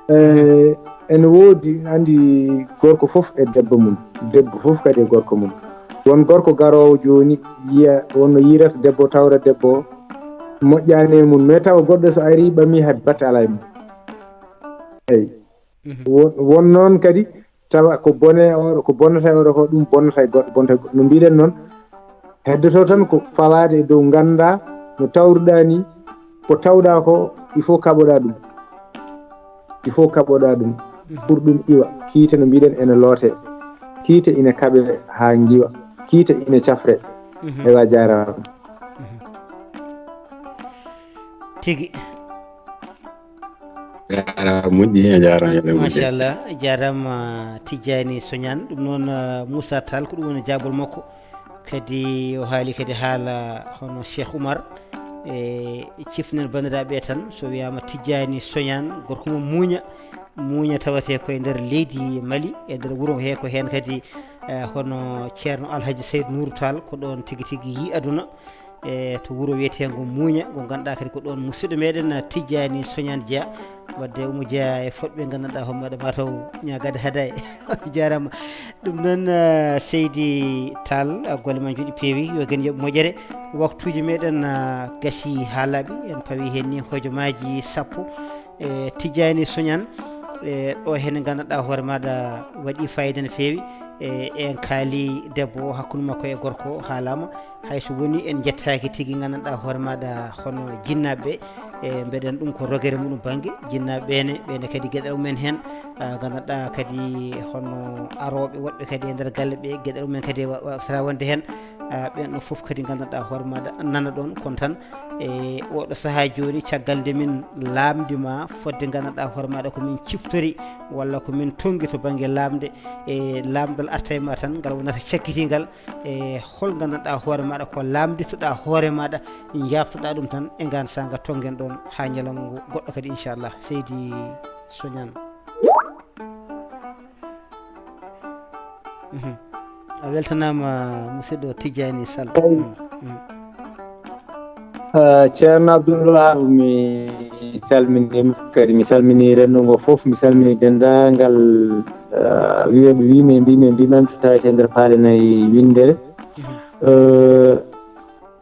E, ene woodi, anndi gorko fof e debbo mum, debbo fof kadi e gorko mum. Won gorko garoowo jooni, yiya, wonno yiirata debbo, tawra debbo, moƴƴaani e mum, mais tawa goɗɗo so ari, ɓami hay batte alaa e mum. Eyi. Mhm. Won, won noon kadi, tawa ko bone o, ko bonnata e oɗo ko, ɗum bonnata e goɗɗo, bonnata e goɗɗo. No mbiɗen noon, heddoto tan ko fawaade e dow nganndaa no tawruɗaa ni, ko tawɗaa ko, il faut kaɓoɗaa ɗum. Il faut kaɓoɗaa ɗum. Mhm. Pour ɗum iwa. Kiite no mbiɗen ene loote. Kiite ina kaɓe haa ngiwa. Kiite ina cafre. Mhm. Ewa, jaaraama. Mhm. Tigi. Jaaraama moƴƴi, a jaaraama, yalla moƴƴi. Machallah, jaaraama Tijjani Soñaan. Ɗum noon, eh, Moussa Tall, ko ɗum woni jaabol makko. Kadi o haali kadi haala hono Cheikh Oumar. E cifnen banndiraaɓe tan, so wiyaama Tijjani Soñaan, gorko mo muuña, muuña tawatee ko e nder leydi Mali, e nder wuro he ko heen kadi, eh, hono Ceerno Alhaji Sayd Nour Tall, ko ɗoon tigi tigi yii aduna. E to wuro wiyeteengo Muuña, ngo ngannduɗaa kadi ko ɗoon musidɗo meɗen, ah, Tijjaani Soñaan Jeya. Wadde Umu Jeya e fodɓe ngannduɗaa hommaaɓe mataw ñaagaade hadaaya. Jaaraama. Ɗum noon, ah, Seydi Tall, ah, golle ma njooɗi peewi, yo gen yoɓ moƴƴere. Waktuuji meɗen, ah, gasi haa laaɓi, en pawi heen ni hojomaaji sappo. E Tijjaani Soñaan, e ɗo heen ngannduɗaa hoore maaɗa waɗi fayida no feewi. E en kaali debbo o hakkunde makko e gorko o haalaama. Hay so woni en njettaaki tigi ngannduɗaa hoore maaɗa hono jinnaaɓe ɓe, e mbeɗen ɗum ko rogere muɗum bannge jinnaaɓe ɓe ne, ɓe ne kadi geɗal mumen heen, ah, ngannduɗaa kadi hono arooɓe woɗɓe kadi e nder galle ɓe, geɗal mumen kadi wa-, waawata wonde heen. Ah, ɓen ɗo fof kadi nganndanɗaa hoore maaɗa nana ɗon kon tan. E oɗo sahaa jooni, caggal nde min laamndi ma fodde nganndanɗaa hoore maaɗa ko min ciftori walla ko min tonngi to bannge laamde, e laamndal arta e ma tan, ngal wonata cakkitingal. E hol nganndanɗaa hoore maaɗa ko laamnditoɗaa hoore maaɗa, njaabtoɗaa ɗum tan e ngaan saanga, tonngen ɗon haa ñalawma goɗɗo kadi, inchallah. Seydi Soñaan. Mhm. A weltanaama, musidɗo Tijjani Sall. Mhm. Mhm. Ah, Ceerno Abdoullah, mi salminiima kadi, mi salmini renndo ngo fof, mi salmini denndaangal, ah, wiyooɓe wii-mi, mbii-mi, mbii-mi, mi taweteeɗo e nder paale nayi winndere. Mhm. Eh,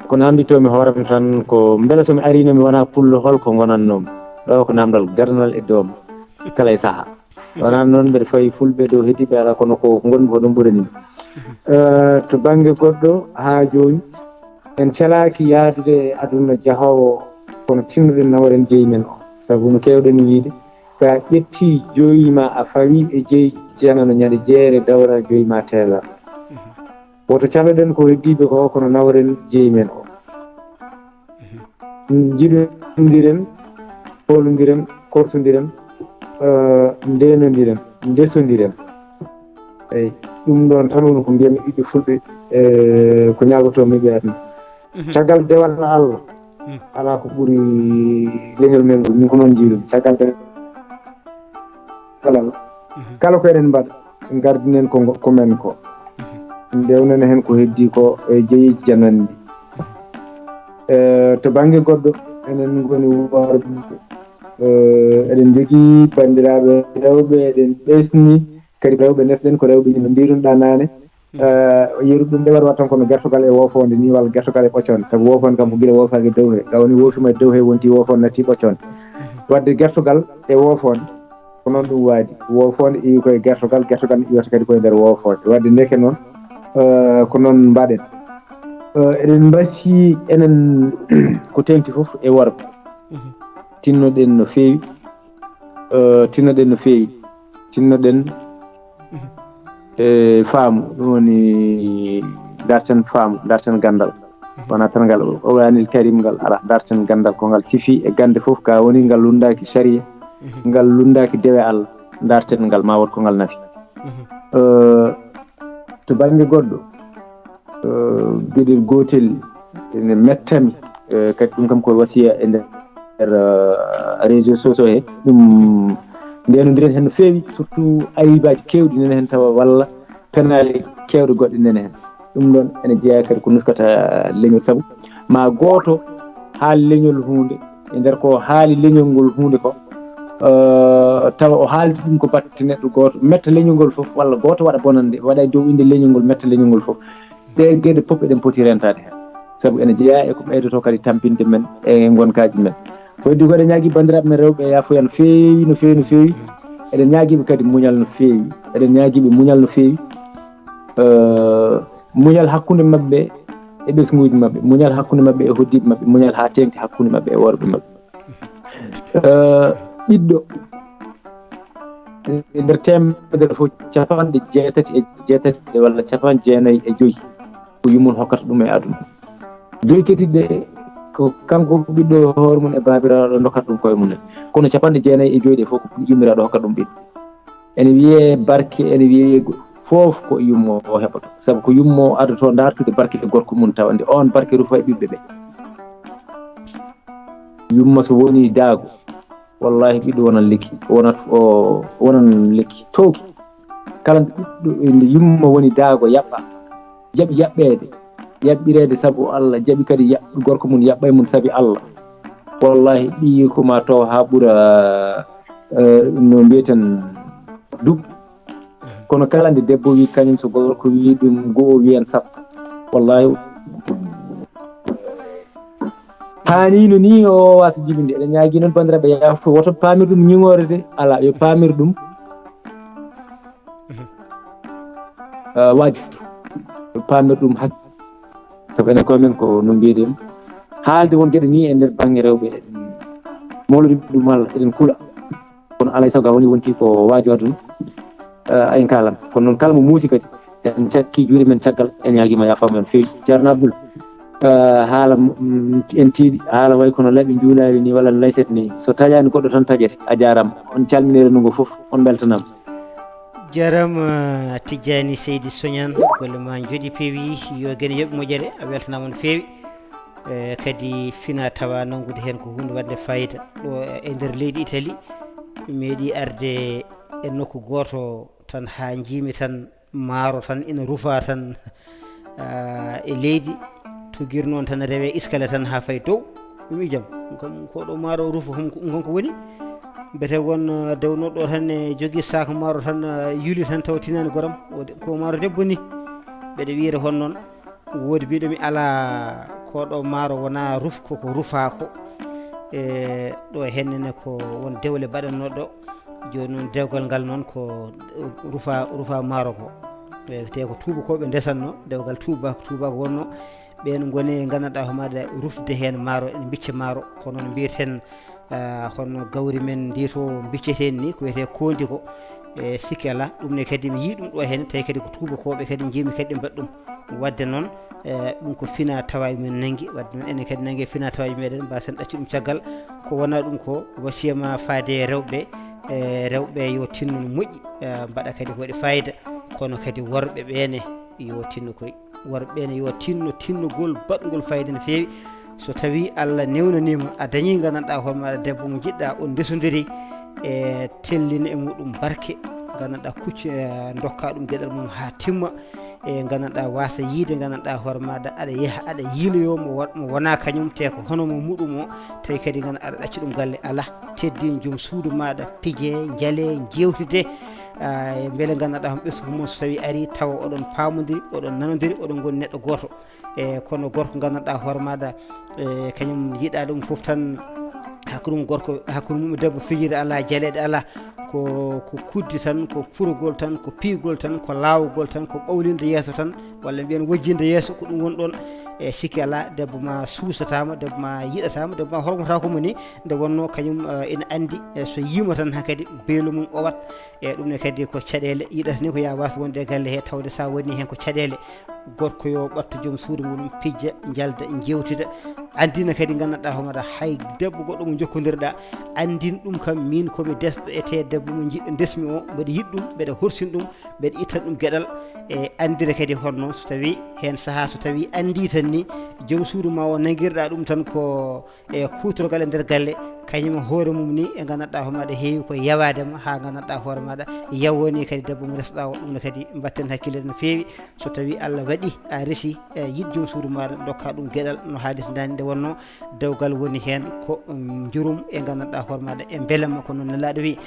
ko namnditoo-mi hoore am tan ko, mbela so mi ariino mi wonaa pullo, hol ko ngonatnoo-mi? Ɗo ko naamndal gadanal e doom kala e sahaa. Wonaa noon mbeɗa fawi fulɓe dow heddiiɓe alaa, kono ko ngonmi ko ɗum ɓurani mi. Eh, to bannge goɗɗo, haa jooni, en celaaki yahdude e aduna jahoowo, kono tinno-ɗen nawren jeyi men o. Sabu no keewɗen wiyde, so a ƴettii joyi ma a fawi e jeyi janano ñande jeere, dawra joyi ma teela. Woto calo-ɗen ko heddiiɓe ko, kono nawren jeyi men o. Njiɗondiren, hoolondiren, korsondiren, eh, ndeenondiren, ndesondiren. Eyi, ɗum ɗoon tan woni ko mbiyatmi ɓiɓɓe fulɓe, eh, ko ñaagotoo-mi ɓe aduna. Mhm. Caggal dewal Allah, mhm, alaa ko ɓuri leñol men ngol, min ko noon njiɗumi. Caggal dewal Allah, mhm, kala ko eɗen mbaɗa, ngardinen ko ngo-, ko men ko. Mhm. Ndewnen heen ko heddii ko e jeyi jananndi. E to bannge goɗɗo, enen ngoni worɓe, e, eɗen njogii banndiraaɓe rewɓe, eɗen ɓesni, kadi rewɓe nesɗen ko rewɓe no mbiirunoɗaa naane. Eh, yeru ɗum nde waɗi waɗi tan kono gertogal e woofoonde ni, walla gertogal e ɓoccoonde, sabu woofoonde kam ko gila woofaaki e dow he, ga woni woofima e dow he, wonti woofoonde natti ɓoccoonde. Waɗde gertogal e woofoonde, ko noon ɗum waadi. Woofoonde iwi koye gertogal, gertogal ne iwata kadi koye nder woofoonde. Waɗde ndeke noon, eh, ko noon mbaɗen. Eh, eɗen mbasi enen ko teŋti fof e worɓe. Mhm. Tinnoɗen no feewi, eh, tinnoɗen no feewi, tinnoɗen e faamu, ɗum woni darten faamu, darten ganndal. Mhm. Wona tan ngal o wayanil karim ngal, ala, darten ganndal ko ngal sifi e gannde fof, ga woni ngal lunndaaki sariya, mhm, ngal lunndaaki dewe Allah, darten ngal ma wood ko ngal nafi. Mhm. Eh, to bannge goɗɗo, eh, geɗel gootel ene mettami, eh, kadi ɗum kam ko wasiya e nder, eh, réseaux sociaux he. Ɗum ndeenondiren heen no feewi, surtout ayibaaji keewɗi nene heen tawa walla penaale keewɗe goɗɗe nene heen. Ɗum ɗoon ene jeyaa kadi ko nuskata leñol, sabu ma gooto haal leñol huunde, e nder ko haali leñol ngol huunde ko, eh, tawa o haaldi ɗum ko batte neɗɗo gooto, metta leñol ngol fof, walla gooto waɗa bonannde, waɗa e dow innde leñol ngol, metta leñol ngol fof. Ɗee geɗe fof eɗen poti rentaade heen, sabu ene jeyaa e ko ɓeydotoo kadi tampinde men e ngonkaaji men. Ko heddi ko, eɗen ñaagii banndiraaɓe men rewɓe yaafuya no feewi, no feewi, no feewi. Eɗen ñaagii ɓe kadi muñal no feewi. Eɗen ñaagii ɓe muñal no feewi. Eh, muñal hakkunde maɓɓe e ɓesnguuji maɓɓe, muñal hakkunde maɓɓe e hoɗdiiɓe maɓɓe, muñal haa teeŋti hakkunde maɓɓe e worɓe maɓɓe. Eh, ɓiɗɗo, e nder teemedere fof, capanɗe jeetati e jeetati walla capanɗe jeenayi e joyi ko yummum hokkata ɗum e aduna. Joyi keddiiɗe ɗe ko kanko ɓiɗɗo hoore mum e baabiraaɗo ndokkata ɗum koye mum en. Kono capanɗe jeenayi e joyi ɗe fof ko yummiraaɗo hokkata ɗum ɓiɗɗo. Ene wiyee barke, ene wiyee go-, fof ko yummo o heɓata. Sabu ko yummo o adotoo dartude barke e gorko mum, tawa nde oon barke rufa e ɓiɓɓe ɓe. Yumma so woni daago, wallahi ɓiɗɗo wonan lekki, wonat o, wonan lekki towki. Kala nde ɓiɗɗo, nde yumma woni daago yaɓɓa, jaɓi yaɓɓeede, yaɓɓireede sabu Allah, jaɓi kadi yaɓ-, gorko mum yaɓɓa e mum sabi Allah. Wallahi ɓiyi ko ma taw haa ɓura, eh, no mbiyeten duɓ. Kono kala nde debbo wi kañum so gorko wi ɗum go'o wiyan sappo. Wallahi. Haanino ni o wasa jibinde. Eɗen ñaagi noon banndiraaɓe yaafo woto paamir ɗum ñiŋoore de. Ala, yo paamir ɗum. Mhm. Ah, waaju. Yo paamir ɗum hak-, sabu enen koye men ko no mbiyeɗen. Haalde won geɗe ni e nder bannge rewɓe, eɗen mawlori ɗum Allah, eɗen kula. Kono alay sago a woni wonti ko waaju aduna, eh, en kaalan. Kono noon kala mo muusi kadi, En cakki juuɗe men caggal, en ñaagiima yaafaamu en feewi. Ceerno Abdul, eh, haala m-, m-, en tiiɗi, haala way kono laɓi njuulaari ni, walla layset ni. So taƴaani goɗɗo tan taƴete. A jaaraama. On calminii renndo ngo fof, on mbeltanaama. Jarama Tijjani Seydi Soñan, golle ma njoɗi peewi, yo gene yoɓ moƴƴere, a weltanaama no feewi. E, kadi fina tawa nanngude heen ko huunde waɗnde fayida. Ɗo e nder leydi Italie, mi meeɗi arde e nokku gooto tan haa njiimi tan maaro tan ina rufa tan, ah, e leydi, tugir noon tan rewe iskale tan haa fay dow. Ɗum e jam. Ɗum kam ko ɗo maaro rufa, hom ko, ɗum kam ko woni? Mbete won, ah, dewnoɗo tan e jogii sac maaro tan, ah, yuli tan taw tinaani goram. O de-, ko maaro debbo ni. Mbeɗa wiyata hon noon. Woodi biɗo mi ala ko ɗo maaro wona ruf, ko, ko rufa ko. E ɗo hennene ko won dewle baɗannoɗo ɗo. Jooni noon dewgal ngal noon ko rufa, rufa maaro ko. E te ko tuubakooɓe ndesanno, dewgal tuuba, tuubaako wonno. Ɓeen ngoni nganndanɗaa homaade rufde heen maaro, en mbicca maaro, kono no mbiyeten, ah, hono gawri men ndi to mbicceten ni, ko wiyetee kondi ko. E sikke alaa, ɗum ne kadi mi yii ɗum ɗo heen, tawi kadi ko tuubakooɓe kadi njiimi kadi ɓe mbaɗi ɗum. Waɗde noon, e ɗum ko fina tawa men nanngi, waɗde noon enen kadi nanngi fina tawa meɗen, mbasen ɗaccu ɗum caggal. Ko wona ɗum ko wasiya ma faade e rewɓe, e rewɓe yo tinno no moƴƴi, e mbaɗa kadi ko waɗi fayida, kono kadi worɓe ɓeene yo tinno koye. Worɓe ɓeene yo tinno, tinnogol baɗngol fayida no feewi. So tawi Allah newnaniima, a dañi nganndanɗaa hoore maɗa debbo mo njiɗɗa, on ndesondiri e tellina e muɗum barke, nganndanɗaa kuccu, e ndokka ɗum geɗal mum haa timma, e nganndanɗaa wasa yiide, nganndanɗaa hoore maɗa aɗa yaha, aɗa yiiloyo mo wa-, mo wona kañum, te ko hono mo muɗum o, tawi kadi nganndanɗaa aɗa ɗacci ɗum galle, alaa, teddin joom suudu maɗa, pije, njale, jewtide, ah, e mbele nganndanɗaa homo ɓesngu mum so tawi ari tawa oɗon paamodiri, oɗon nanodiri, oɗon ngoni neɗɗo gooto. E kono gorko nganndanɗaa hoore maɗa, e kañum yiɗa ɗum fof tan, hakkunde mum gorko, hakkunde mum debbo fijirde alaa, jaleeɗe alaa, ko, ko kuddi tan, ko purgol tan, ko piigol tan, ko laawgol tan, ko ɓawlinde yeeso tan, walla mbiyen wojjinde yeeso, ko ɗum woni ɗoon. E sikki alaa, debbo ma suusataama, debbo ma yiɗataama, debbo ma hormataako mo ni, nde wonnoo kañum, eh, ina anndi, eh, so yiima tan hankadi beelu mum o wat. E ɗum ne kadi ko caɗeele, yiɗata ni ko yaa waas wonde e galle he, tawde sa woni heen ko caɗeele. Gorko yo ɓatto joom suudu muɗum, pijja, njalda, jewtida. Anndina kadi nganndanɗaa homaɗa hay debbo goɗɗo mo jokkondirɗa, anndin ɗum kam min komi desɗo e te debbo mo jiɗɗo ndesmi o, mbeɗa yiɗ ɗum, mbeɗa horsini ɗum, mbeɗa ittan ɗum geɗal. E anndira kadi honno so tawi heen sahaa so tawi anndi tan ni joom suudu ma o nangirɗa ɗum tan ko e kuutorgal e nder galle, kañum e hoore mum ni e nganndanɗaa hoore maɗa heewi ko yawaade ma, haa nganndanɗaa hoore maɗa yawoni kadi debbo mo resɗa o. Ɗum ne kadi mbatten hakkille no feewi. So tawi Allah waɗi a resi, e yiɗ joom suudu maɗa, dokka ɗum geɗal no haalirta ni. Nde wonno dewgal woni heen ko, um, njurum e nganndanɗaa hoore maɗa e mbelema, ko noon nelaaɗo wi.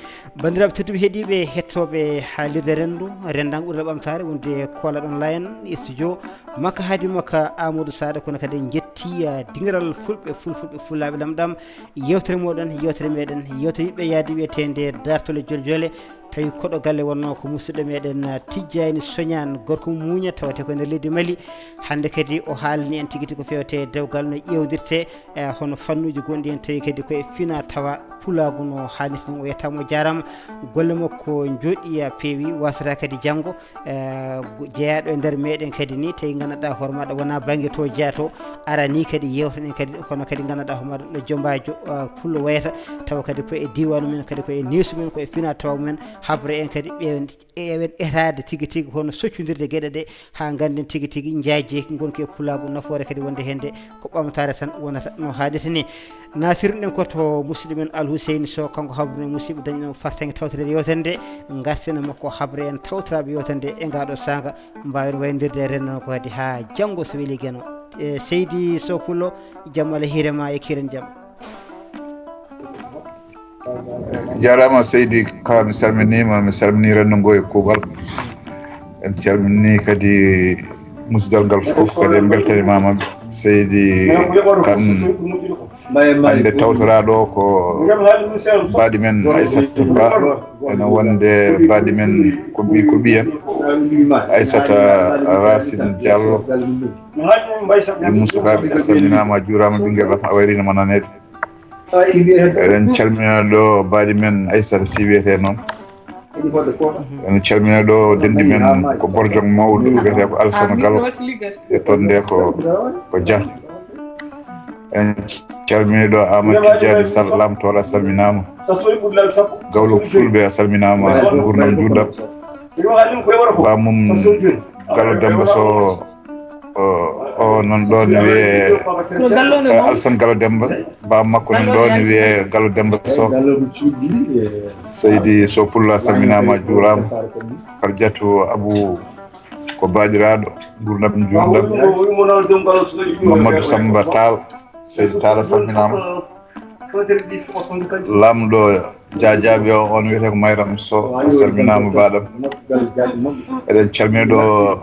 Banndiraaɓe tedduɓe heɗiiɓe hettooɓe haalirde renndo, renndaango ɓurɗo ɓamtaare wonde Kola ɗon Layen, studio Makka Haadi Makka Amadou Sada, kono kadi en njetti, ah, dingiral fulɓe, fulfulɓe, fulaaɓe lamɗam. Yewtere moɗon, yewtere meɗen, yewtere yiɗɓe yaade wiyeteende Dartole Joljole. Tawi koɗo galle wonno ko musidɗo meɗen, ah, Tijjani Soñan, gorko muuña, tawate ko e nder leydi Mali. Hannde kadi o haalani en tigi tigi ko fewte dewgal no ƴeewdirte, eh, hono fannuuji gonɗi heen, tawi kadi ko e fina tawa pulaagu no haanirta ni. O yettaama, o jaaraama, golle makko njooɗi, ah, peewi, wasata kadi janngo. Eh, go-, jeyaaɗo e nder meɗen kadi ni, tawi nganndanɗaa hoore maɗa wona bannge to jeyato, ara ni kadi yewtoɗen kadi, kono kadi nganndanɗaa hoore maɗa ɗo jombaajo, eh, pullo wayata, tawa kadi ko e diiwaanu men, kadi ko e neesu men, ko e fina tawa men, habre en kadi, ɓe-, ƴeewen etaade tigi tigi hono soccondirde geɗe ɗe, haa ngannden tigi tigi njaajjeeki ngonki e pulaagu, nafoore kadi wonde heen nde ko ɓamtaare tan wonata no haanirta ni. Naatirno-ɗen ko to musidɗo men Al Huseyni Sow, kanko habrunoo e musidɓe dañɗo fartaŋŋe tawtoreede yewtere nde, ngartina makko habre en tawtoraaɓe yewtere nde e ngaa ɗoo saanga, mbaawen wayndirde e renndo ko kadi haa janngo so weli Geno. E Seydi Sow Pullo, jam Allah hiire ma e kiren jam. Jaaraama Seydi Ka, mi salminiima, mi salminii renndo ngo e kuuɓal. En calminii kadi musidal ngal fof, kadi en mbeltaniima ma. Seydi Kan, hannde tawtoraaɗo o ko baɗi men Aissata Ba, ene wonde baɗi men ko ɓi-, ko ɓiyen Aissata Racine Diallo. Yumma sukaaɓe, a salminaama, a juuraama, ɓinngel lam, a wayriino ma naneede. Eɗen calmina ɗo baɗi men Aissata Sy wiyetee noon. En calmina ɗo denɗi men ko Borjong mawɗo wiyetee ko Alsana Galo, e toon nde ko, ko Dia. En calmini ɗo Amadou Tidiani Sall, Lamtooro a salminaama. Gawlo Fulɓe a salminaama, nguurndam njuutɗam. Ba mum Galo Demba Sow, o, o noon ɗo ne wiyee, eh, Alsan Galo Demba. Ba makko noon ɗo ne wiyee Galo Demba Sow. Seydi Sow Pullo a salminaama, a juuraama. Farjatu Abu ko baaɗiraaɗo, nguurndam njuutɗam. Mamadou Samba Tall, Seydi Tall a salminaama. Laamɗo Jajaaɓe o, on wiyetee ko Mayram Sow, a salminaama baaɗam. Eɗen calmina ɗo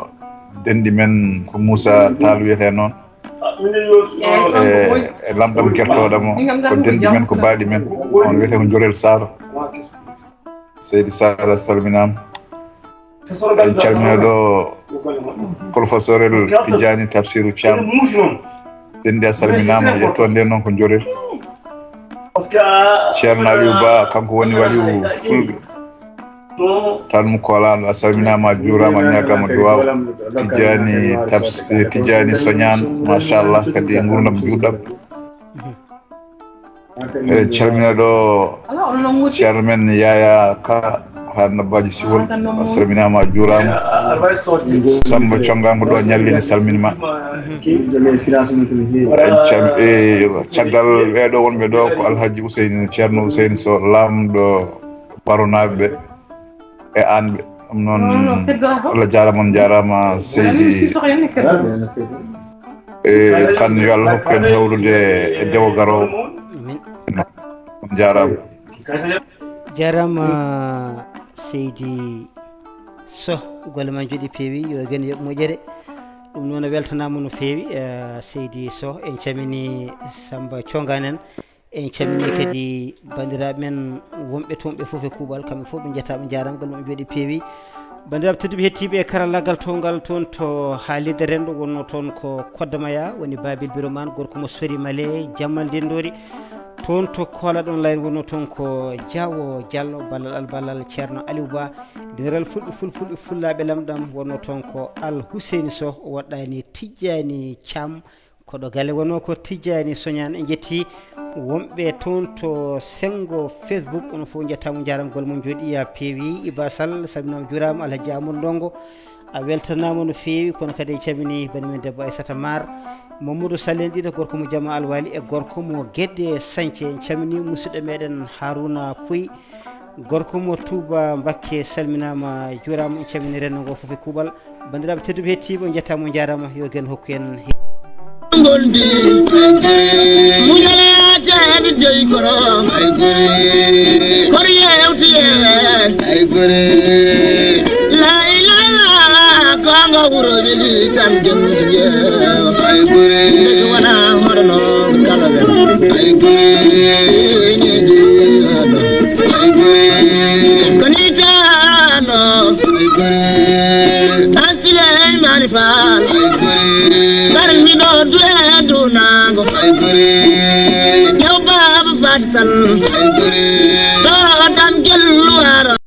denɗi men ko Moussa Tall wiyetee noon. E, e lamɗam gertooɗam o, ko denɗi men, ko baaɗi men. On wiyetee ko Jorel Sarr. Seydi Sarr a salminaama. En calmina ɗo professeur el Tijani Tafsiru Thiam. Denɗi a salminaama, yettoonde noon ko Jorel. Ceerno Aliou Ba, kanko woni waliyu Fulɓe. Tan mo Koolaaɗo, a salminaama, a juuraama, a ñaagaama duwaaw. Tijani Tafs-, eh, Tijani Soñaan, machallah, kadi nguurndam njuutɗam. Eɗen calmina ɗo ceerno men Yaya Ka haa Nabbaaji Siwol. A salminaama, a juuraama. Samba Congango ɗo Ñallini salminii ma. En cal-, e, caggal ɓeeɗo wonɓe ɗo ko Alhaji Ousseyni, Ceerno Ousseyni Sow, laamɗo Baronaaɓe. E aan ɓe. Ɗum noon, Allah jaaraama, on njaaraama, Seydi. E, kan yo Allah hokku en hewlude e dewo garoowo. Amin. On njaaraama. Jaaraama, Seydi Sow, golle ma njuɗi peewi, yo gen yoɓ moƴƴere. Ɗum noon, a weltanaama no feewi, eh, Seydi Sow, en calmini Samba Congaan en. En calmini kadi banndiraaɓe men wonɓe toon ɓe fof e kuuɓal, kamɓe fof ɓe njettaama, njaaraama, golle maɓɓe njuɗi peewi. Banndiraaɓe tedduɓe, hettiiɓe e karallaagal towngal toon to haalirde renndo, wonnoo toon ko Kodda Maya, woni Babil Biroman, gorko mo Sori Male, Jammal Ndenndori. Toon to Koolaɗo online wonnoo toon ko Jaawo Jallo, ballal Alballal Ceerno Aliou Ba. Dendagal Fulɓe, Fulfulɓe, Fullaaɓe Lamɗam wonnoo toon ko Al Huseyni Sow, o woɗɗaani Tijjaani Caam. Koɗo galle wonnoo ko Tijjaani Soñaan. En njetti wonɓe toon to senngo Facebook, onon fof njettaama, njaaraama, golle mon njooɗii, yaa peewi. Iba Sall, salminaama, juuraama. Alhaji Amadou Ndongo, a weltanaama no feewi, kono kadi en calminii banii men debbo Aissata Maar. Mamadou Sall en ɗiɗo, gorko mo Jama Alwali e gorko mo Gedde Sañce. En calminii musidɗo meɗen Haruna Pouy. Gorko mo Touba Mbakke salminaama, juuraama, en calminii renndo ngoo fof e kuuɓal. Banndiraaɓe tedduɓe, hettiiɓe, on njettaama, on njaaraama, yo gen hokku en he- Ngondi, muñalaa jaani dey kono, ay gore. Kono yewti en, ay gore. La ilaha illallah, ko nga wuro weli tan jom. Ay gure. Ndeke wona hoɗo noon kala ɓe. Ay gure. Ni di hoɗo. Ay gure. Ko ni tano. Ay gure. An Suleymani Faal. Ay gure. Kar mi ɗo dule dunaango. Ay gure. Jaw baaba Faati Sal. Ay gure. Ɗo